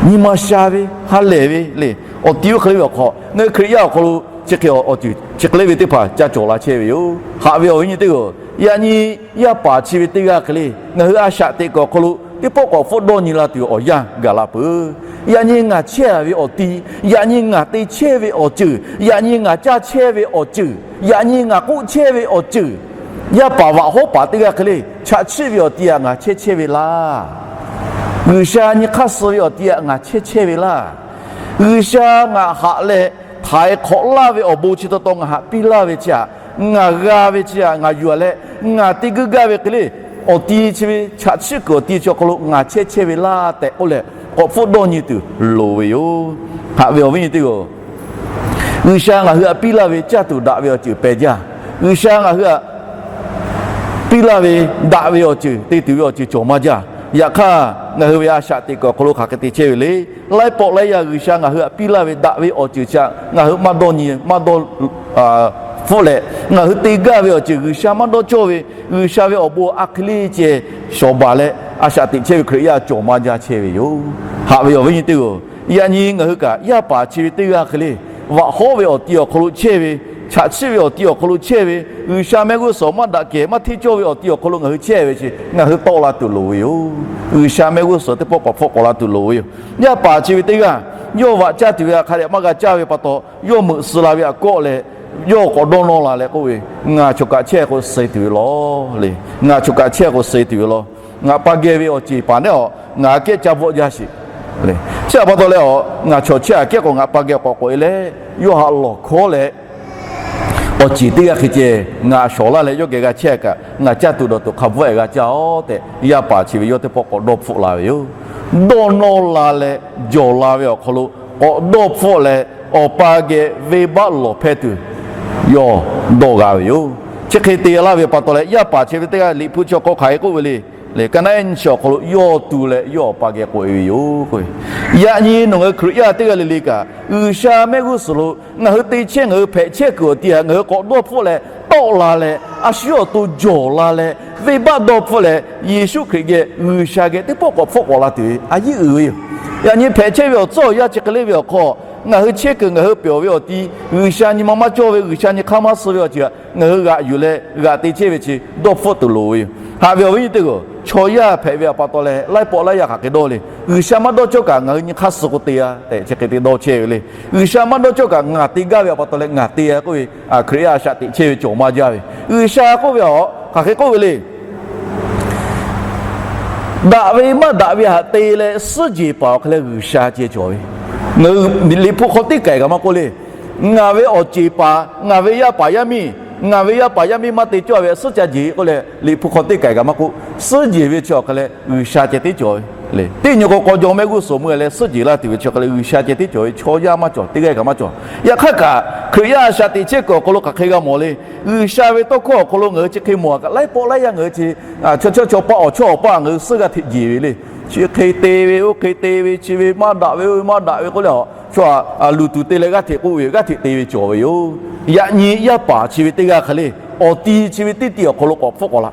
nyi ma sha ve, ha lehˬ ve le, awˬ ti oˇ hk'e le ve awˬ hk'aw, ngaˬ hui Hkriꞈ yaˇ awˬ hk'aw lo chi hk'e awˬ ceuˬ chi hk'e le ve teˇ hpaˍ ca cawˬ la chehˇ ve yoˬ. Haꞈ ve awˬ viˉ nyi teˇ g'aˇ, yaꞈ nyi yaˇ paˍ chi ve teˇ g'aˇ hk'e le ngaˬ hui a shaꞈ teꞈ kuiˬ awˬ hk'aw lo teˇ pawˆ k'awꞈ hpfuhˆ dawˇ nyi la tuˬ awˬ yanˇ gaˬ la peuˬ. Yaꞈ nyi ngaˬ chehˇ ve awˬ ti, yaꞈ nyi ngaˬ te chehˇ ve awˬ ceuˬ, yaꞈ nyi ngaˬ caˇ chehˇ ve awˬ ceuˬ, yaꞈ nyi ngaˬ k'oˆ chehˇ ve awˬ ceuˬ, yaˇ paˍ vaꞈ hawˉ paˍ teˇ g'aˇ hk'e le chaꞈ chiˆ ve awˬ ti htaꞈ ngaˬ chehˇ chehˇ ve laˇ. G'uiˬsha nyi hk'aˇ suh ve awˬ ti htaꞈ ngaˬ chehˇ chehˇ ve laˇ. G'uiˬsha ngaˬ haꞈ leh htaiˍ hk'awꞈ laˇ ve awˬ bon chi taw taw ngaˬ haꞈ piˇ laˇ ve chi htaꞈ, ngaˬ g'a ve chi htaꞈ ngaˬ yuˬ leh ngaˬ te geuˆ gaˇ ve hk'e le, awˬ ti chi ve chaꞈ chiˆ kuiˬ awˬ ti chi awˬ hk'aw lo ngaˬ chehˇ chehˇ ve laˇ tehꞈ k'oˆ leh, k'awꞈ hpfuhˆ dawˇ nyi tuˬ loˍ ve yoˬ. Haꞈ ve awˬ viˉ nyi teˇ g'aˇ, G'uiˬsha ngaˬ hui htaꞈ piˇ laˇ ve caˇ tuˬ daꞈ ve awˬ ceuˬ pehˬ jaˇ. G'uiˬsha ngaˬ hui htaꞈ piˇ laˇ ve daꞈ ve awˬ ceuˬ te tuˬ ve awˬ ceuˬ cawˬ maˇ jaˇ. Yaꞈ hk'aˇ, ngaˬ hui ve a shaꞈ teꞈ kuiˬ awˬ hk'aw lo hk'aˬ hk'e te chehˇ ve le. Laiˉ pawˆ laiˉ yaˇ G'uiˬsha ngaˬ hui htaꞈ piˇ laˇ ve daꞈ ve awˬ ceuˬ chi htaꞈ ngaˬ hui maˇ dawˇ nyi, maˇ dawˇ hpfuhˆ leh, ngaˬ hui te gaˇ ve awˬ ceuˬ G'uiˬsha maˇ dawˇ cawˇ ve, G'uiˬsha ve awˬ bon a hk'e le ceh shawˍ baˬ leh a shaꞈ teꞈ chehˇ ve Hkriꞈ yaˇ cawˬ maˇ jaˇ chehˇ ve yoˬ. Haꞈ ve awˬ viˉ nyi teˇ g'aˇ, yaꞈ nyi ngaˬ hui kaꞈ yaˇ paˍ chi ve teˇ g'aˇ hk'e le, vaꞈ hawˉ ve awˬ ti awˬ hk'aw lo chehˇ ve, chaꞈ chiˆ ve awˬ ti awˬ hk'aw lo chehˇ ve, G'uiˬsha mehˆ g'uˇ suhˍ maˇ daꞈ kehˬ maˇ hteˇ cawˇ ve awˬ ti awˬ hk'aw lo ngaˬ hui chehˇ ve chi ngaˬ hui tawˆ la tuˬ loˍ ve yoˬ. G'uiˬsha mehˆ g'uˇ suhˍ teˇ pawˆ k'awꞈ hpfuhˆ k'awꞈ la tuˬ loˍ ve yoˬ. Yaˇ paˍ chi ve teˇ g'aˇ, yawˇ vaꞈ caˇ tuˬ ve htaꞈ hk'a dehꞈ maˇ g'a caˇ ve pa taw, yawˇ meuꞈ suh la ve htaꞈ kawˆ leh, yawˇ k'awꞈ dawˇ nawˇ la leh k'oˆ ve, Ngaˬ choˬ kaꞈ chehˇ k'o suh tuˬ ve law le. Ngaˬ choˬ kaꞈ chehˇ k'o suh tuˬ ve law. Ngaˬ pa geh ve awˬ ceˬ paˍ nehˉ awˬ ngaˬ aꞈ kehˉ ca bvuhˆ jaˇ sheˍ le. Chi htaꞈ pa taw leh, ngaˬ chaw chehˇ aꞈ kehˉ k'o ngaˬ pa geh k'awꞈ k'oꞈ e leh, yawˇ haꞈ lawˬ hkawˉ leh, awˬ ceˬ teˇ g'aˇ hk'e ceh ngaˬ shawˍ laˇ leh yawˇ geh g'a chehˇ kaꞈ, ngaˬ caˇ tuˬ dawˬ tuˬ hk'a bvuhˆ e g'a caˇ-oˆ tehꞈ, yaˇ paˍ chi ve yawˇ teˇ pawˆ k'awꞈ dawˇ hpfuhˆ la ve yoˬ. Dawˇ nawˇ la leh jawˬ la ve awˬ hk'aw lo k'awꞈ dawˇ hpfuhˆ leh, awˬ pa geh venˇbaˆ lawˬ hpehˇ tuˬ yawˇ dawˇ g'a ve yoˬ. Chi hk'e te laˇ ve pa taw leh, yaˇ paˍ chi ve teˇ g'aˇ Liꞈ hpu chi awˬ hk'aw hk'aˬ hk'e k'oˆ ve le. Lehˬ, ka naˉ ehˉ nyi chi awˬ hk'aw lo yawˇ tu leh yawˇ awˬ pa geh k'oꞈ e ve yoˬ k'oˆ ve. Yaꞈ nyi nawˬ ngaˬ hui Hkriꞈ yaˇ teˇ g'aˇ le le kaꞈ, G'uiˬsha mehˆ g'uˇ suhˍ lo ngaˬ hui te chehˇ ngaˬ hui hpehꞈ chehˇ kuiˬ awˬ ti htaꞈ ngaˬ hui k'awꞈ dawˇ hpfuhˆ leh tawˆ la leh, a shu awˬ to jawˬ la leh, venˇbaˆ dawˇ hpfuhˆ leh, Yeˍsuˆ Hkriꞈ geh G'uiˬsha geh teˇ pawˆ k'awꞈ hpfuhˆ k'awꞈ la tuˬ ve a yiˉ uiˍ ve yoˬ. Yaꞈ nyi hpehꞈ chehˇ ve awˬ tcuhˉ awˬ yanˇ chi hk'e le ve awˬ hk'aw, ngaˬ hui chehˇ kuiˬ ngaˬ hui pyawˬ ve awˬ ti, G'uiˬsha nyi ma maˇ cawˇ ve, G'uiˬsha nyi hk'aˇ maˇ suh ve awˬ ceuˬ htaꞈ ngaˬ hui g'aꞈ yuˬ leh g'aꞈ te chehˇ ve chi dawˇ hpfuhˆ tuˬ loˍ ve yoˬ. Haꞈ ve awˬ viˉ nyi teˇ g'aˇ, chaw yaˇ hpehꞈ ve awˬ pa taw leh laiˉ pawˆ laiˉ yaˇ hk'aˬ hk'e dawˇ le. G'uiˬsha maˇ dawˇ cawˇ kaꞈ ngaˬ hui nyi hk'aˇ suh k'o te-a tehꞈ chi hk'e te dawˇ chehˇ ve le. G'uiˬsha maˇ dawˇ cawˇ kaꞈ ngaˬ te gaˇ ve awˬ pa taw leh ngaˬ te-a k'oˆ ve, Hkriꞈ yaˇ a shaꞈ teꞈ chehˇ ve cawˬ maˇ jaˇ ve. G'uiˬsha k'oˆ ve a, hk'aˬ hk'e k'oˆ ve le. Daꞈ ve maˇ daꞈ ve htaꞈ te leh suhˉ jeˬ paˍ awˬ hk'e leh G'uiˬsha ceh cawˬ ve. Ngaˬ hui Liꞈ hpu hk'aw teˇ kaiˬ kaꞈ maˇ k'oˆ le. Ngaˬ ve awˬ ceˬ paˍ, ngaˬ ve yaˇ paˍ yaˇ miˇ, ngaˬ ve yaˇ paˍ yaˇ miˇ maˇ te cawˇ ve suhˉ ca jeˬ k'oˆ leh Liꞈ hpu hk'aw teˇ kaiˬ kaꞈ maˇ k'oˆ. Suhˉ jeˬ ve chi awˬ hk'e leh G'uiˬsha ceh tiˉ cawˬ ve le. Teˇ nyi k'o k'aw jaw mehˆ g'uˇ suhˍ meuˇ leh suhˉ jeˬ laˇ tuˬ ve chi awˬ hk'e leh G'uiˬsha ceh tiˉ cawˬ ve, chaw yaˇ maˇ cawˬ, teˇ g'aˇ kaꞈ maˇ cawˬ. Yaꞈ hk'aˇ kaꞈ Hkriꞈ yaˇ a shaꞈ teꞈ chehˇ kuiˬ awˬ hk'aw lo hk'aˬ hk'e g'a mawˬ le. G'uiˬsha ve tawˇ hkawˇ awˬ hk'aw lo ngaˬ hui chi hk'e mawˬ kaꞈ laiˉ pawˆ laiˉ yaˇ ngaˬ hui chi chaw chawˇ chaw paˆ awˬ chawˇ awˬ paˆ ngaˬ hui suhˉ g'aˇ hteꞈ jeˬ ve le. Chi hk'e te ve, oˇ hk'e te ve, chi ve maˇ daꞈ ve, oˇ ve maˇ daꞈ ve k'oˆ leh a, chaw a luˬ tuˬ te leh g'aˇ hteꞈ k'oˆ ve, g'aˇ hteꞈ te ve cawˬ ve yoˬ. Yaꞈ nyi yaˇ paˍ chi ve teˇ g'aˇ hk'e le, awˬ ti chi ve teˇ ti awˬ hk'aw lo k'awꞈ hpfuhˆ k'awꞈ la.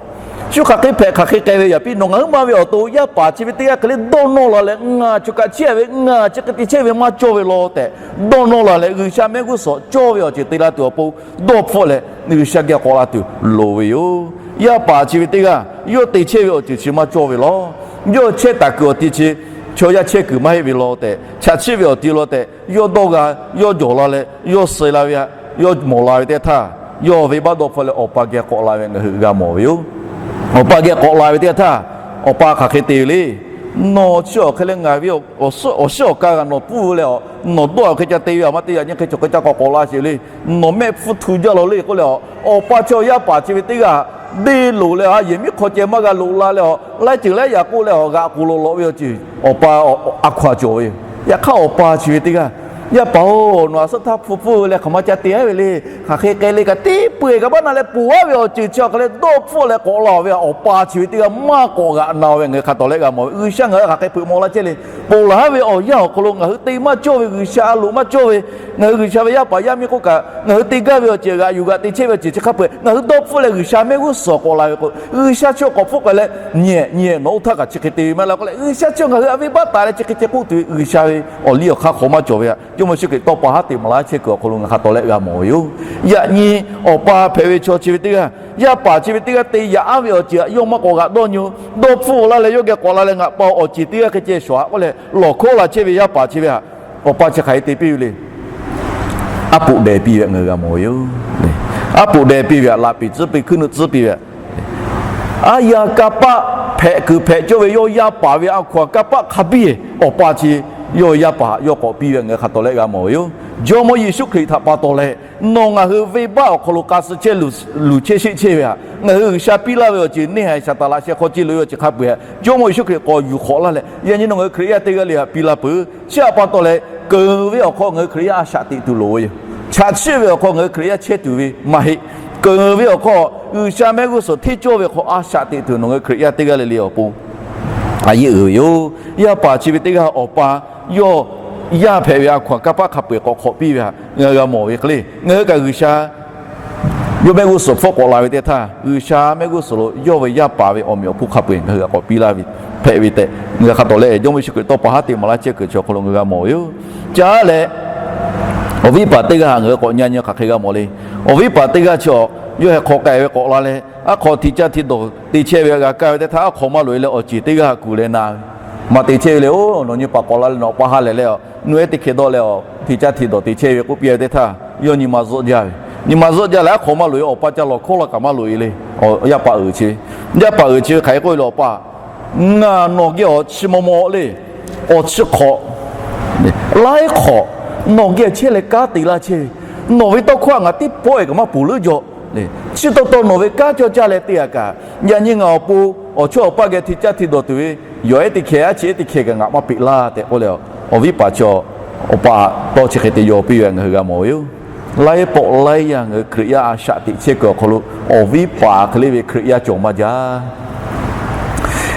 Shu hk'aˬ hk'e hpehꞈ hk'aˬ hk'e k'ai ve yaꞈ piˇ, nawˬ ngaˬ huiˉ ma ve awˬ to yaˇ paˍ chi ve teˇ g'aˇ hk'e le dawˇ nawˇ la leh, ngaˬ choˬ kaꞈ chehˇ ve, ngaˬ chi hk'e te chehˇ ve maˇ cawˇ ve law tehꞈ dawˇ nawˇ la leh, G'uiˬsha mehˆ g'uˇ suhˍ cawˇ ve awˬ ceuˬ te la tuˬ awˬ pon dawˇ hpfuhˆ leh G'uiˬsha geh k'awꞈ la tuˬ loˍ ve yoˬ. Yaˇ paˍ chi ve teˇ g'aˇ yawˇ te chehˇ ve awˬ ceuˬ chi maˇ cawˇ ve law. Yawˇ chehˇ taˍ kuiˬ awˬ ti chi chaw yaˇ chehˇ kuiˬ maˇ heˆ ve law tehꞈ, chaꞈ chiˆ ve awˬ ti law tehꞈ, yawˇ dawˇ g'a, yawˇ jawˬ la leh, yawˇ suh la ve htaꞈ, yawˇ mawˬ la ve teˇ htaˇ, yawˇ venˇbaˆ dawˇ hpfuhˆ leh awˬ pa geh k'awꞈ la ve ngaˬ hui g'a mawˬ ve yoˬ. Awˬ pa geh k'awꞈ la ve teˇ htaˇ, awˬ pa hk'aˬ hk'e te ve le. Nawˬ chi awˬ hk'e leh ngaˬ ve awˬ shiˉ awˬ kaˇ g'a nawˬ pfuhˇ leh a, nawˬ dawˇ awˬ hk'e ca te ve a maˇ te, yaꞈ nyi hk'e chaw hk'e ca k'awꞈ k'awꞈ la sheˍ le. Nawˬ mehˆ hpfuhˇ htu jaˇ law le k'oˆ leh a, awˬ pa chi awˬ yaˇ paˍ chi ve teˇ g'aˇ deˇ loˍ leh a, yehˬ miˉ hk'aw ceh maˇ g'a loꞈ la leh a, laiˉ ceuˬ laiˉ yaꞈ k'oˆ leh a, g'aꞈ k'oˬ lawꞈ lawꞈ ve awˬ ceuˬ awˬ pa a hkaw-anˬ cawˬ ve yoˬ. Yaꞈ hk'aˇ awˬ pa chi ve teˇ g'aˇ, Yaˇ paˍ-oˬ, nawˬ a suhˉ htaˇ hpfuhˇ pfuhˇ leh hk'aˬ ma ca te-a ve le. Hk'aˬ hk'e k'ai le kaꞈ teˇ peu-eˬ kaꞈ maˇ na leh, ponˬ-a ve awˬ ceuˬ chi awˬ hk'e leh dawˇ hpfuhˆ leh k'awꞈ la ve awˬ pa chi ve teˇ g'aˇ maˇ k'awꞈ g'aꞈ na ve ngaˬ hui hk'a tawˍ lehˆ g'a mawˬ ve. G'uiˬsha ngaˬ hui hk'aˬ hk'e hpeuꞈ maw laˇ chehˇ le. Ponˬ laˬ ve awˬ yanˇ awˬ hk'aw lo ngaˬ hui te maˇ cawˇ ve, G'uiˬsha a loꞈ maˇ cawˇ ve, ngaˬ hui G'uiˬsha ve yaˇ paˍ yaˇ miˇ k'oˆ kaꞈ, ngaˬ hui te gaˇ ve awˬ ceuˬ g'aꞈ yuˬ g'aꞈ te chehˇ ve awˬ ceuˬ chi hk'a peu-eˬ ngaˬ hui dawˇ hpfuhˆ leh G'uiˬsha mehˆ g'uˇ suhˍ k'awꞈ la ve k'o, G'uiˬsha chi k'awꞈ hpfuhˆ k'ai leh, nyi nyi nawˬ oˇ htaˇ kaꞈ chi hk'e te ve maˇ heˆ law k'oˆ leh, G'uiˬsha chi ngaˬ hui a venˇbaˆ taˍ leh chi hk'e ceh k'oˆ tuˬ ve G'uiˬsha ve awˬ liˇ awˬ hk'aˇ hk'aw maˇ cawˬ ve htaꞈ Jawˇmawˇ Yeˍsuˆ Hkriꞈ tawˇ pa haˉ te maˍ laˇ chehˇ kuiˬ awˬ hk'aw lo ngaˬ hk'a tawˍ lehˆ g'a mawˬ ve yoˬ. Yaꞈ nyi awˬ pa hpehꞈ ve chaw chi ve teˇ g'aˇ, yaˇ paˍ chi ve teˇ g'aˇ te yaꞈ-aˉ ve awˬ ceuˬ htaꞈ yawˇ maˇ k'awꞈ g'aꞈ dawˇ nyi-o. Dawˇ hpfuhˆ laˇ leh yawˇ geh k'awꞈ la leh, ngaˬ pa awˬ ceˬ teˇ g'aˇ hk'e ceh shawˍ-a k'oˆ leh lawˬ hkawˉ la chehˇ ve yaˇ paˍ chi ve htaꞈ awˬ pa chi hk'aˬ hk'e te piˇ ve le. Aˉ poꞈ deh piˇ ve htaꞈ ngaˬ hui g'a mawˬ ve yoˬ. Aˉ poꞈ deh piˇ ve htaꞈ laꞈ piˍ tcuhˉ piˇ, hkuiˉ nuˆ tcuhˉ piˇ ve htaꞈ, aˉ yaˇ kanˇ paˆ hpehꞈ kuiˬ hpehꞈ cawˇ ve yawˇ yaˇ paˍ ve a hkaw-anˬ kanˇ paˆ hk'a biˇ awˬ pa chi yawˇ yaˇ paˍ htaꞈ yawˇ k'awꞈ piˇ ve htaꞈ ngaˬ hui hk'a tawˍ lehˆ g'a mawˬ ve yoˬ. Jawˇmawˇ Yeˍsuˆ Hkriꞈ htaꞈ pa taw leh, nawˬ ngaˬ hui venˇbaˆ awˬ hk'aw lo k'a suh chehˇ luˬ chehˇ sheˆ chehˇ ve htaꞈ, ngaˬ hui G'uiˬsha piˇ laˇ ve awˬ ceuˬ neˇ haiˬ Saˍtanˍ laꞈ sheh hk'aw ce loꞈ ve awˬ ceuˬ hk'a peu-eˬ htaꞈ Jawˇmawˇ Yeˍsuˆ Hkriꞈ k'awꞈ yuˬ hk'awꞈ laˇ leh, yaꞈ nyi nawˬ ngaˬ hui Hkriꞈ yaˇ teˇ g'aˇ le htaꞈ piˇ laˇ peuˬ. Chi htaꞈ pa taw leh, keunˍ ve awˬ hk'aw ngaˬ hui Hkriꞈ yaˇ a shaꞈ teꞈ tuˬ loˍ ve yoˬ. Chaꞈ chiˆ ve awˬ hk'aw ngaˬ hui Hkriꞈ yaˇ chehˇ tuˬ ve maˇ heˆ. Keunˍ ve awˬ hk'aw, G'uiˬsha mehˆ g'uˇ suhˍ hteˇ cawˇ ve hk'aw a shaꞈ teꞈ tuˬ nawˬ ngaˬ hui Hkriꞈ yaˇ teˇ g'aˇ le le awˬ pon a yeˆ uiˍ ve yoˬ. Yaˇ paˍ chi ve teˇ g'aˇ awˬ pa yawˇ yaˇ hpehꞈ ve a hkaw-anˬ kanˇ paˆ hk'a peu-eˬ k'awꞈ hk'awꞈ piˇ ve htaꞈ ngaˬ hui g'a mawˬ ve hk'e le. Ngaˬ hui kaꞈ G'uiˬsha yawˇ mehˆ g'uˇ suhˍ hpfuhˆ k'awꞈ la ve teˇ htaˇ, G'uiˬsha mehˆ g'uˇ suhˍ lo yawˇ ve yaˇ paˍ ve awˬ meꞈ awˬ hponˇ hk'a peu-eˬ ngaˬ hui g'a k'awꞈ piˇ laˇ ve hpehꞈ ve tehꞈ, ngaˬ hui hk'a tawˍ lehˆ Jawˇmawˇ Yeˍsuˆ Hkriꞈ tawˇ pa haˉ te maˍ laˇ chehˇ kuiˬ chi awˬ hk'aw lo ngaˬ hui g'a mawˬ ve yoˬ. Caˇ leh, awˬ viˉ paˍ teˇ g'aˇ htaꞈ ngaˬ hui k'awꞈ nyi nyi hk'aˬ hk'e g'a mawˬ le. Awˬ viˉ paˍ teˇ g'aˇ chi a, yawˇ heh hk'aw k'ai ve k'awꞈ la leh, aˉ hk'aw hti caˇ hti dawˬ te chehˇ ve g'a kaˇ ve teˇ htaˇ, aˉ hk'aw maˇ loꞈ-e leh awˬ ceˬ teˇ g'aˇ kuˬ leh na ve, maˇ te chehˇ ve le. Oˬ, nawˬ nyi paˍ k'awꞈ la leh nawˬ pa ha lehˬ leh a, nuˇ ehˉ teˇ hkeh dawˆ leh a, hti caˇ hti dawˬ te chehˇ ve k'oˆ piˇ ve teˇ htaˇ, yawˇ nyi ma zuhˆ jaˇ ve Nyi ma zuhˆ jaˇ leh aˉ hk'aw maˇ loꞈ e, awˬ pa ca lawˬ hkawˇ la kaꞈ maˇ loꞈ e le. Yaˇ paˍ uiˍ chi ve, yaˇ paˍ uiˍ chi ve hk'aˬ hk'e k'oˆ ve le, awˬ pa, ngaˬ nawˬ geh awˬ chi maw maw le, awˬ chi hk'awꞈ, laiˉ hk'awꞈ, nawˬ geh chehˇ leh kanˉ te laˇ chehˇ ve, nawˬ ve tawˇ hkawˇ htaꞈ ngaˬ teˇ pawˆ e kaꞈ maˇ ponˬ leuˉ jaw le. Chi taw taw nawˬ ve kanˉ cawˇ caˇ leh te a kaꞈ, yaꞈ nyi ngaˬ awˬ pon awˬ chawˇ awˬ paˇ geh hti caˇ hti dawˬ tuˬ ve yawˬ ehˉ teˇ hkeh, aˉ chi ehˉ teˇ hkeh kaꞈ ngaˬ maˇ peꞈ laˇ tehꞈ k'oˆ leh, awˬ viˉ paˍ chi, awˬ pa tawˇ chi hk'e te yaw piˇ ve ngaˬ hui g'a mawˬ ve yoˬ. Laiˉ pawˆ laiˉ yaˇ ngaˬ hui Hkriꞈ yaˇ a shaꞈ teꞈ chehˇ kuiˬ awˬ hk'aw lo, awˬ viˉ paˍ hk'e le ve Hkriꞈ yaˇ cawˬ maˇ jaˇ.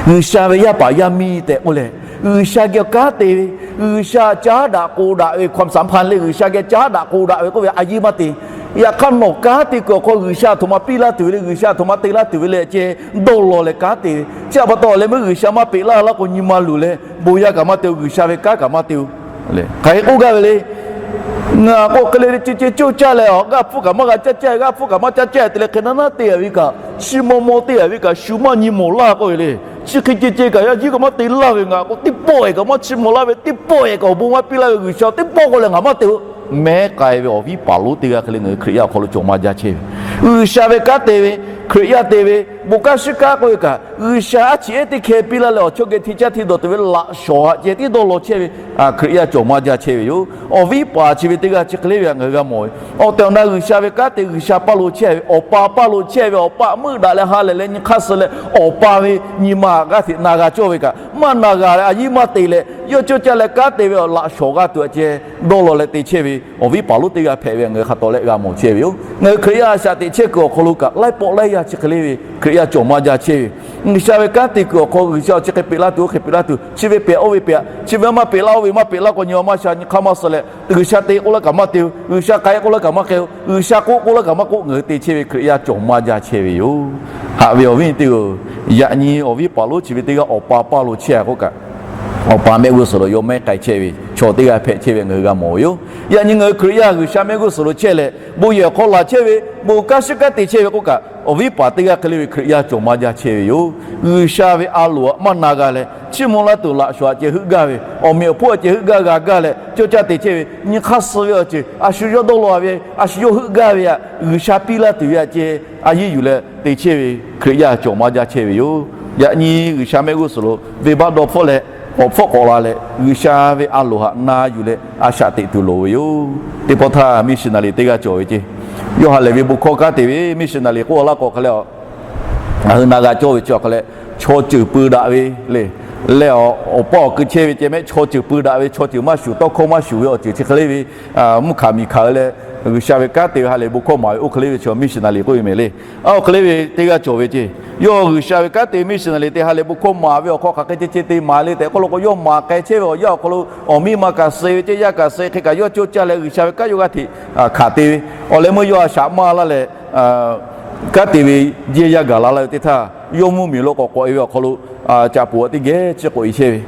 G'uiˬsha ve yaˇ paˍ yaˇ miˇ tehꞈ k'oˆ leh, G'uiˬsha geh kanˉ te ve, G'uiˬsha caˉ daꞈ k'o daꞈ ve ความสัมพันธ์ le, G'uiˬsha geh caˉ daꞈ k'o daꞈ ve k'oˆ ve a yiˇ maˇ te. Yaꞈ hk'aˇ nawˬ kanˉ te kuiˬ awˬ hk'aw G'uiˬsha a htoꞈ ma piˇ laˇ tuˬ ve le, G'uiˬsha a htoꞈ ma te laˇ tuˬ ve le ceh, dawˇ law leh kanˉ te ve. Chi htaꞈ pa taw leh meuˇ G'uiˬsha maˇ peꞈ laˇ laˇ k'o nyi ma luˬ leh bon yaˇ kaꞈ maˇ te-o, G'uiˬsha ve kanˉ kaꞈ maˇ te-o. Hk'aˬ hk'e k'oˆ gaˇ ve le. Ngaˬ k'o hk'e le le ceh ceh cawˇ caˇ leh awˬ g'aˇ hpfuhˇ kaꞈ maˇ g'a caˇ caˇ, g'aˇ hpfuhˇ kaꞈ maˇ caˇ caˇ te leh hk'e naˉ naˉ te a ve kaꞈ, chi maw maw te a ve kaꞈ shu maˇ nyi mawˬ laˇ k'oˆ ve le. Chi hk'e ceh ceh kaꞈ yaˇ jiˉ kaꞈ maˇ te laˇ ve, ngaˬ k'o teˇ pawˆ e kaꞈ maˇ chi mawˬ laˇ ve, teˇ pawˆ e kaꞈ awˬ bon maˇ piˇ laˇ ve G'uiˬsha teˇ pawˆ k'oˆ leh ngaˬ maˇ te-o. Mehˉ k'ai ve awˬ viˉ paˍ lonˉ teˇ g'aˇ hk'e le ngaˬ hui Hkriꞈ yaˇ awˬ hk'aw lo cawˬ maˇ jaˇ chehˇ ve. G'uiˬsha ve kanˉ te ve, Hkriꞈ yaˇ te ve, bon kanˉ shiˉ kanˉ k'oˆ ve kaꞈ, G'uiˬsha aˉ chi ehˉ teˇ hkeh piˇ laˇ leh awˬ chawˇ geh hti caˇ hti dawˬ tuˬ ve laꞈ shawˍ haꞈ ceh tiˉ dawˇ law chehˇ ve Hkriꞈ yaˇ cawˬ maˇ jaˇ chehˇ ve yoˬ. Awˬ viˉ paˍ chi ve teˇ g'aˇ chi hk'e le ve ngaˬ hui g'a mawˬ ve, awˬ tehˬ awˬ na G'uiˬsha ve kanˉ te, G'uiˬsha paˇ lo chehˇ ve, awˬ pa paˇ lo chehˇ ve, awˬ pa meuˆ daꞈ leh ha lehˬ leh nyi hk'aˇ suh leh awˬ pa ve nyi ma g'aˇ hteꞈ na g'a cawˇ ve kaꞈ maˇ na g'a leh a yiˇ maˇ te leh yawˇ cawˇ caˇ leh kanˉ te ve awˬ laꞈ shawˍ g'a tuˬ a ceh dawˇ law leh te chehˇ ve awˬ viˉ paˍ lonˉ teˇ g'aˇ hpehꞈ ve ngaˬ hui hk'a tawˍ leh g'a mawˬ chehˇ ve yoˬ. Ngaˬ hui Hkriꞈ yaˇ a shaꞈ teꞈ chehˇ kuiˬ awˬ hk'aw lo kaꞈ laiˉ pawˆ laiˉ yaˇ chi hk'e le ve Hkriꞈ yaˇ cawˬ maˇ jaˇ chehˇ ve. G'uiˬsha ve kanˉ te kuiˬ awˬ hk'aw G'uiˬsha awˬ chi hk'e peꞈ laˇ tuˬ oˇ hk'e peꞈ laˇ tuˬ, chi ve pehꞈ oˇ ve pehꞈ, chi ve maˇ peꞈ laˇ oˇ ve maˇ peꞈ laˇ k'o nyi ma maˇ sha, nyi hk'aˇ maˇ suh leh G'uiˬsha te k'oˆ laˇ kaꞈ maˇ te-o, G'uiˬsha k'ai k'oˆ laˇ kaꞈ maˇ k'ai-o, G'uiˬsha k'oˆ k'oˆ laˇ kaꞈ maˇ k'oˆ, ngaˬ hui te chehˇ ve Hkriꞈ yaˇ cawˬ maˇ jaˇ chehˇ ve yoˬ. Haꞈ ve awˬ viˉ nyi teˇ-oˬ, yaꞈ nyi awˬ viˉ paˍ lonˉ chi ve teˇ g'aˇ awˬ pa paˇ lo chehˇ a k'oˆ kaꞈ, awˬ pa mehˆ g'uˇ suhˍ lo yawˇ mehˉ k'ai chehˇ ve chaw teˇ g'aˇ hpehꞈ chehˇ ve ngaˬ hui g'a mawˬ ve yoˬ. Yaꞈ nyi ngaˬ hui Hkriꞈ yaˇ G'uiˬsha mehˆ g'uˇ suhˍ lo chehˇ leh bon yehˬ awˬ hk'aw laˬ chehˇ ve, bon kanˉ shiˉ kanˉ te chehˇ ve k'oˆ kaꞈ, awˬ viˉ paˍ teˇ g'aˇ hk'e le ve Hkriꞈ yaˇ cawˬ maˇ jaˇ chehˇ ve yoˬ. G'uiˬsha ve a loˍ htaꞈ maˇ na g'a leh chiˇ mvuh laˇ tuˬ laꞈ shawˍ htaꞈ ceh heuˆ gaˇ ve, awˬ meꞈ awˬ hponˇ htaꞈ ceh heuˆ gaˇ g'a gaˇ leh cawˇ caˇ te chehˇ ve, nyi hk'aˇ suh ve awˬ ceuˬ a shu yawˇ dawˇ law ve, a shu yawˇ heuˆ gaˇ ve htaꞈ G'uiˬsha piˇ laˇ tuˬ ve htaꞈ ceh a yiˇ yuˬ leh te chehˇ ve Hkriꞈ yaˇ cawˬ maˇ jaˇ chehˇ ve yoˬ. Yaꞈ nyi G'uiˬsha mehˆ g'uˇ suhˍ lo venˇbaˆ dawˇ hpfuhˆ leh k'awꞈ hpfuhˆ k'awꞈ la leh G'uiˬsha ve a loˍ htaꞈ na yuˬ leh a shaꞈ teꞈ tuˬ loˍ ve yoˬ. Teˇ pawˆ htaˇ missionary teˇ g'aˇ cawˬ ve ceh, yawˇ ha lehˬ ve bon hkawˇ kanˉ te ve missionary k'oˆ laˇ k'o hk'e leh, ngaˬ hui na g'a cawˇ ve chi awˬ hk'e leh, chaw ceuˬ pui daꞈ ve le. Leh awˬ pa awˬ kui chehˇ ve ceh mehˆ chaw ceuˬ pui daꞈ ve, chaw ceuˬ maˇ shuˍ, tawˇ hkawˇ maˇ shuˍ ve awˬ ceuˬ chi hk'e le ve mvuhˇ hkanˍ miˬ hkanˍ ve leh, G'uiˬsha ve kanˉ te ve ha lehˬ bon hkawˇ maˍ ve oˇ hk'e le ve chaw missionary k'oˆ ve mehˍ le. Oˇ hk'e le ve teˇ g'aˇ cawˬ ve ceh, yawˇ G'uiˬsha ve kanˉ te ve missionary te ha lehˬ bon hkawˇ maˍ ve awˬ hk'aw hk'aˬ hk'e ceh ceh te maˍ le tehꞈ k'oˆ law k'o, yawˇ maˍ k'ai chehˇ ve awˬ yanˇ awˬ hk'aw lo awˬ miˇ ma kaꞈ suh ve ceh, yaˇ kaꞈ suh hk'e kaꞈ yawˇ cawˇ caˇ leh G'uiˬsha ve kanˉ yawˇ g'aˇ hteꞈ hkanˍ te ve. Awˬ leh meuˇ yawˇ a shaꞈ maˇ laˇ leh kanˉ te ve jehˇ yaˇ gaˬ la laˇ ve teˇ htaˇ, yawˇ mvuhˇ miˬ lo k'awꞈ k'awꞈ e ve awˬ hk'aw lo, caꞈ poˍ teˇ geh ciˇ k'oꞈ e chehˇ ve.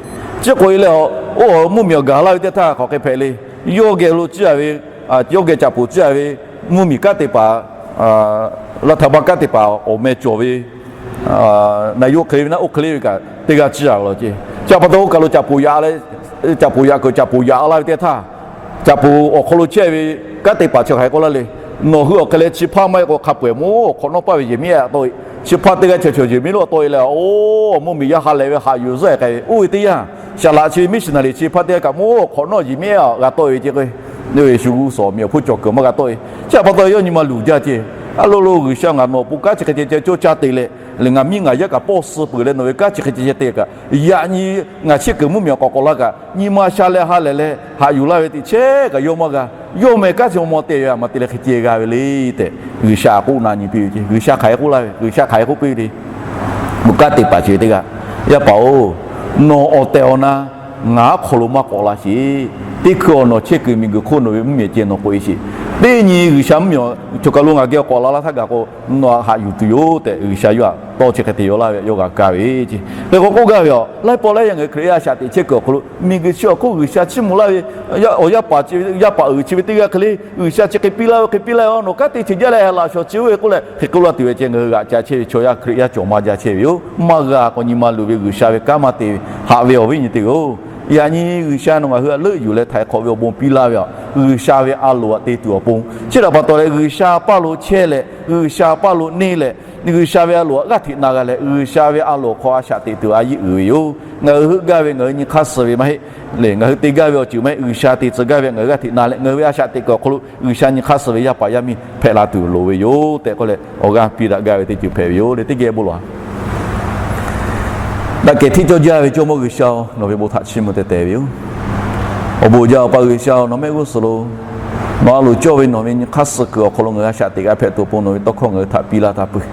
Ciˇ k'oꞈ e leh, oˇ mvuhˇ miˬ awˬ gaˬ laˇ ve teˇ htaˇ hk'aˬ hk'e hpehꞈ le. Yawˇ geh lo ciˇ a ve, yawˇ geh caꞈ poˍ ciˇ a ve mvuhˇ miˬ kanˉ te paˍ, laˇ htaꞈ baˆ kanˉ te paˍ awˬ meh cawˬ ve na yawˇ hk'e le ve naˆ oˇ hk'e le ve kaꞈ teˇ g'aˇ ciˇ a law ceh. Chi pa taw oˇ kaˬ lo caꞈ poˍ yaꞈ leh, caꞈ poˍ yaꞈ kuiˬ caꞈ poˍ yaꞈ laˇ ve teˇ htaˇ, caꞈ poˍ awˬ hk'aw lo chehˇ ve kanˉ te paˍ chi hk'aˬ hk'e k'oˆ laˇ le. Nawˬ hui awˬ hk'e leh chi hpaˇ maˇ heˆ k'o hk'a peu-eˬ mvuhˇ awˬ hk'awꞈ nawˉ paˇ ve yehˬ miˉ a tawˆ e. Chi hpaˇ teˇ g'aˇ chaw chaw yehˬ miˉ lo tawˆ e leh, oˇ mvuhˇ miˬ yaˇ ha lehˬ ve haꞈ yuˬ zuhˆ e k'ai ve oˇ ve teˇ yanˇ, saˍ laꞈ chi ve missionary chi hpaˇ teˇ g'aˇ kaꞈ mvuhˇ awˬ hk'awꞈ nawˉ yehˬ miˉ a g'a tawˆ e ve ceh k'o, shu g'uˇ suhˍ miˬ awˬ hponˇ cawˬ kuiˬ maˇ g'a tawˆ e. Chi pa taw yawˇ nyi ma luˬ jaˇ ceh. A lo lo G'uiˬsha ngaˬ nawˬ awˬ pon kanˉ chi hk'e ceh ceh cawˇ caˇ te leh, ngaˬ miˇ ngaˬ yaˇ kaꞈ pawˇ suh peuˬ leh nawˬ ve kanˉ chi hk'e ceh ceh te kaꞈ, yaꞈ nyi ngaˬ chehˇ kuiˬ mvuhˇ miˬ awˬ k'awꞈ k'awꞈ laˇ kaꞈ, nyi ma sha leh ha lehˬ leh haꞈ yuˬ laˇ ve teꞈ chehˇ kaꞈ yawˇ maˇ g'a. Yawˇ meh kanˉ chi maw maw te ve a ma te leh hk'e ceh g'a ve le tehꞈ G'uiˬsha k'oˆ na nyi piˇ ve ceh. G'uiˬsha hk'aˬ hk'e k'oˆ laˇ ve, G'uiˬsha hk'aˬ hk'e k'oˆ piˇ ve le. Bon kanˉ te paˍ chi ve teˇ g'aˇ, Yaˇ paˍ-oˬ, nawˬ awˬ tehˬ awˬ na ngaˬ aˉ hk'aw lo maˇ k'awꞈ la sheˍ. Teˇ hkui awˬ nawˬ chehˇ kuiˬ miˬguiˬ hk'oˆ nawˬ ve mvuhˇmiˬ ceh nawˬ k'oꞈ e sheˍ. Teˇ nyi G'uiˬsha mvuhˇmiˬ awˬ cawˬ kaˬ lo ngaˬ geh k'awꞈ la laˇ htaˇ gaˬ k'o, nawˬ haꞈ yuˬ tuˬ yoˬ tehꞈ G'uiˬsha yawˇ htaꞈ tawˇ chi hk'e te yaw laˇ ve yawˇ g'a kaˇ ve ceh. Hk'e k'o k'oˆ gaˇ ve a, laiˉ pawˆ laiˉ yaˇ ngaˬ hui Hkriꞈ yaˇ a shaꞈ teꞈ chehˇ kuiˬ awˬ hk'aw lo miˬguiˬ chi awˬ hk'oˆ G'uiˬsha chiˇ mvuh laˇ ve, awˬ yaˇ paˍ, yaˇ paˍ uiˍ chi ve teˇ g'aˇ hk'e le, G'uiˬsha chi hk'e piˇ laˇ ve, hk'e piˇ laˇ ve, nawˬ kanˉ te ceh jaˇ leh laꞈ shawˍ chi oˇ ve k'oˆ leh hk'e k'oˆ laˇ tuˬ ve ceh ngaˬ hui g'aꞈ ca chehˇ ve chaw yaˇ Hkriꞈ yaˇ cawˬ maˇ jaˇ chehˇ ve yoˬ. Maˇ g'a k'o nyi ma luˬ ve G'uiˬsha ve kanˉ maˇ te ve. Haꞈ ve awˬ viˉ nyi teˇ g'aˇ-oˬ, Yaꞈ nyi G'uiˬsha nawˬ ngaˬ hui htaꞈ leuˆ yuˬ leh htaiˍ hk'awꞈ ve awˬ bon piˇ laˇ ve aꞈ, G'uiˬsha ve a loˍ aꞈ te tuˬ awˬ pon. Chi htaꞈ pa taw leh G'uiˬsha paˇ lo chehˇ leh, G'uiˬsha paˇ lo neˇ leh, G'uiˬsha ve a loˍ aꞈ g'aˇ hteꞈ na g'a leh, G'uiˬsha ve a loˍ awˬ hk'aw a shaꞈ teꞈ tuˬ a yeˆ uiˍ ve yoˬ. Ngaˬ hui heuˆ gaˇ ve ngaˬ hui nyi hk'aˇ suh ve maˇ heˆ. Lehˬ, ngaˬ hui te gaˇ ve awˬ ceuˬ maˇ heˆ. G'uiˬsha te tcuh gaˇ ve aꞈ ngaˬ hui g'aˇ hteꞈ na leh, ngaˬ hui ve a shaꞈ teꞈ kuiˬ awˬ hk'aw lo G'uiˬsha nyi hk'aˇ suh ve yaˇ paˍ yaˇ miˇ hpehꞈ la tuˬ loˍ ve yoˬ tehꞈ k'oˆ leh, awˬ g'aˇ piˇ daꞈ gaˇ ve teˇ ceuˬ hpehꞈ ve yoˬ le. Teˇ geh bon lawˬ. Daꞈ kehˬ hteˇ cawˇ jaˇ ve Jawˇmawˇ G'uiˬsha-oˬ, nawˬ ve bon htaꞈ chiˇ mvuh teh teh ve yoˬ. Awˬ bon jaˇ Awˬ pa G'uiˬsha-oˬ, nawˬ mehˆ g'uˇ suhˍ lo nawˬ a loˍ cawˇ ve nawˬ ve nyi hk'aˇ suh kuiˬ awˬ hk'aw lo ngaˬ hui a shaꞈ teꞈ g'a hpehꞈ tuˬ awˬ pon nawˬ ve tawˇ hkawˇ ngaˬ hui htaꞈ piˇ laˇ taˇ puiˉ.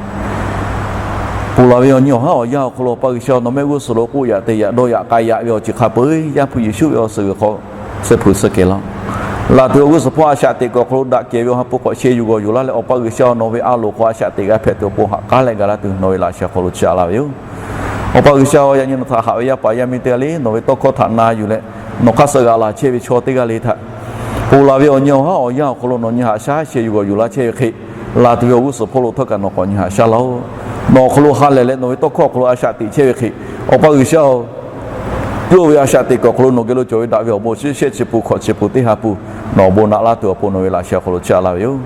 Ponˬ laˬ ve awˬ nyi awˬ haˉ awˬ yanˇ awˬ hk'aw lo Awˬ pa G'uiˬsha-oˬ, nawˬ mehˆ g'uˇ suhˍ lo k'oˆ yaꞈ te yaꞈ dawˇ yaꞈ k'ai yaꞈ ve awˬ ceuˬ hk'a peu-eˬ Yaˇ hpu Yeˍsuˆ ve awˬ suhˍ g'uiˬ hk'aw suh hpu suh kehˬ laˇ. Laˬ tuˬ awˬ g'uˇ suhˍ hpawˇ a shaꞈ teꞈ kuiˬ awˬ hk'aw lo daꞈ kehˬ ve awˬ ha hpu hk'awꞈ sheh yuˬ g'awˬ yuˬ laˇ leh, Awˬ pa G'uiˬsha-oˬ, nawˬ ve a loˍ hk'aw a shaꞈ teꞈ g'a hpehꞈ tuˬ awˬ pon haꞈ k'aˉ leh ga laˇ tuˬ nawˬ ve laꞈ sheh hk'aw lo chiˇ aꞈ laˇ ve yoˬ. Awˬ pa G'uiˬsha-oˬ, yaꞈ nyi nawˬ htaꞈ haꞈ ve yaˇ paˍ yaˇ miˇ teˇ g'aˇ le, nawˬ ve tawˇ hkawˇ htaꞈ na yuˬ leh, nawˬ hk'aˇ suh g'aꞈ laˬ chehˇ ve chaw teˇ g'aˇ le htaꞈ ponˬ laˬ ve awˬ nyi awˬ haˉ awˬ yanˇ awˬ hk'aw lo nawˬ nyi haꞈ shaˉ sheh yuˬ g'awˬ yuˬ laˇ chehˇ ve hk'e, laˬ tuˬ ve awˬ g'uˇ suhˍ hpawˇ lo htawˇ kaꞈ nawˬ k'awꞈ nyi haꞈ shaˉ laˇ-oˆ. Nawˬ awˬ hk'aw lo ha lehˬ leh nawˬ ve tawˇ hkawˇ awˬ hk'aw lo a shaꞈ teꞈ chehˇ ve hk'e, Awˬ pa G'uiˬsha-oˬ, yawˇ ve a shaꞈ teꞈ kuiˬ awˬ hk'aw lo nawˬ geh lo cawˬ ve daꞈ ve awˬ bon chi shehˆ chi pun hkawꞈ chi pun teˇ ha pun nawˬ awˬ bon naꞈ laˇ tuˬ awˬ pon nawˬ ve laꞈ sheh hk'aw lo chiˇ aꞈ laˇ ve yoˬ.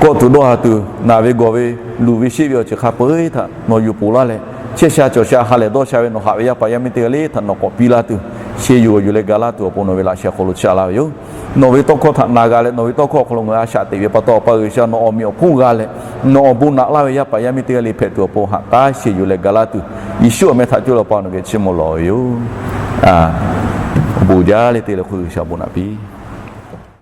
Kawˆ tuˬ dawˇ ha tuˬ, naˬ ve gawˬ ve, luˬ ve sheˆ ve awˬ ceuˬ hk'a peu-eˬ htaꞈ nawˬ yuˬ ponˬ laˇ leh, chehˇ sha cawˬ sha ha lehˬ dawˇ sha ve nawˬ haꞈ ve yaˇ paˍ yaˇ miˇ teˇ g'aˇ le htaꞈ nawˬ k'awꞈ piˇ laˇ tuˬ, sheh yuˬ g'awˬ yuˬ leh ga laˇ tuˬ awˬ pon nawˬ ve laꞈ sheh hk'aw lo chiˇ aꞈ laˇ ve yoˬ. Nawˬ ve tawˇ hkawˇ htaꞈ na g'a leh nawˬ ve tawˇ hkawˇ awˬ hk'aw lo ngaˬ hui a shaꞈ teꞈ ve pa taw, Awˬ pa G'uiˬsha nawˬ awˬ meꞈ awˬ hponˇ g'a leh, nawˬ awˬ bon naꞈ laˇ ve yaˇ paˍ yaˇ miˇ teˇ g'aˇ le hpehꞈ tuˬ awˬ pon haꞈ k'aˉ sheh yuˬ leh ga laˇ tuˬ, Yeˍsuˆ awˬ meh htaꞈ cawˇ leh Awˬ pa nawˬ geh chiˇ mvuh lawˬ ve yoˬ. Awˬ bon jaˇ le te leh hk'oˆ G'uiˬsha awˬ bon naꞈ piˇ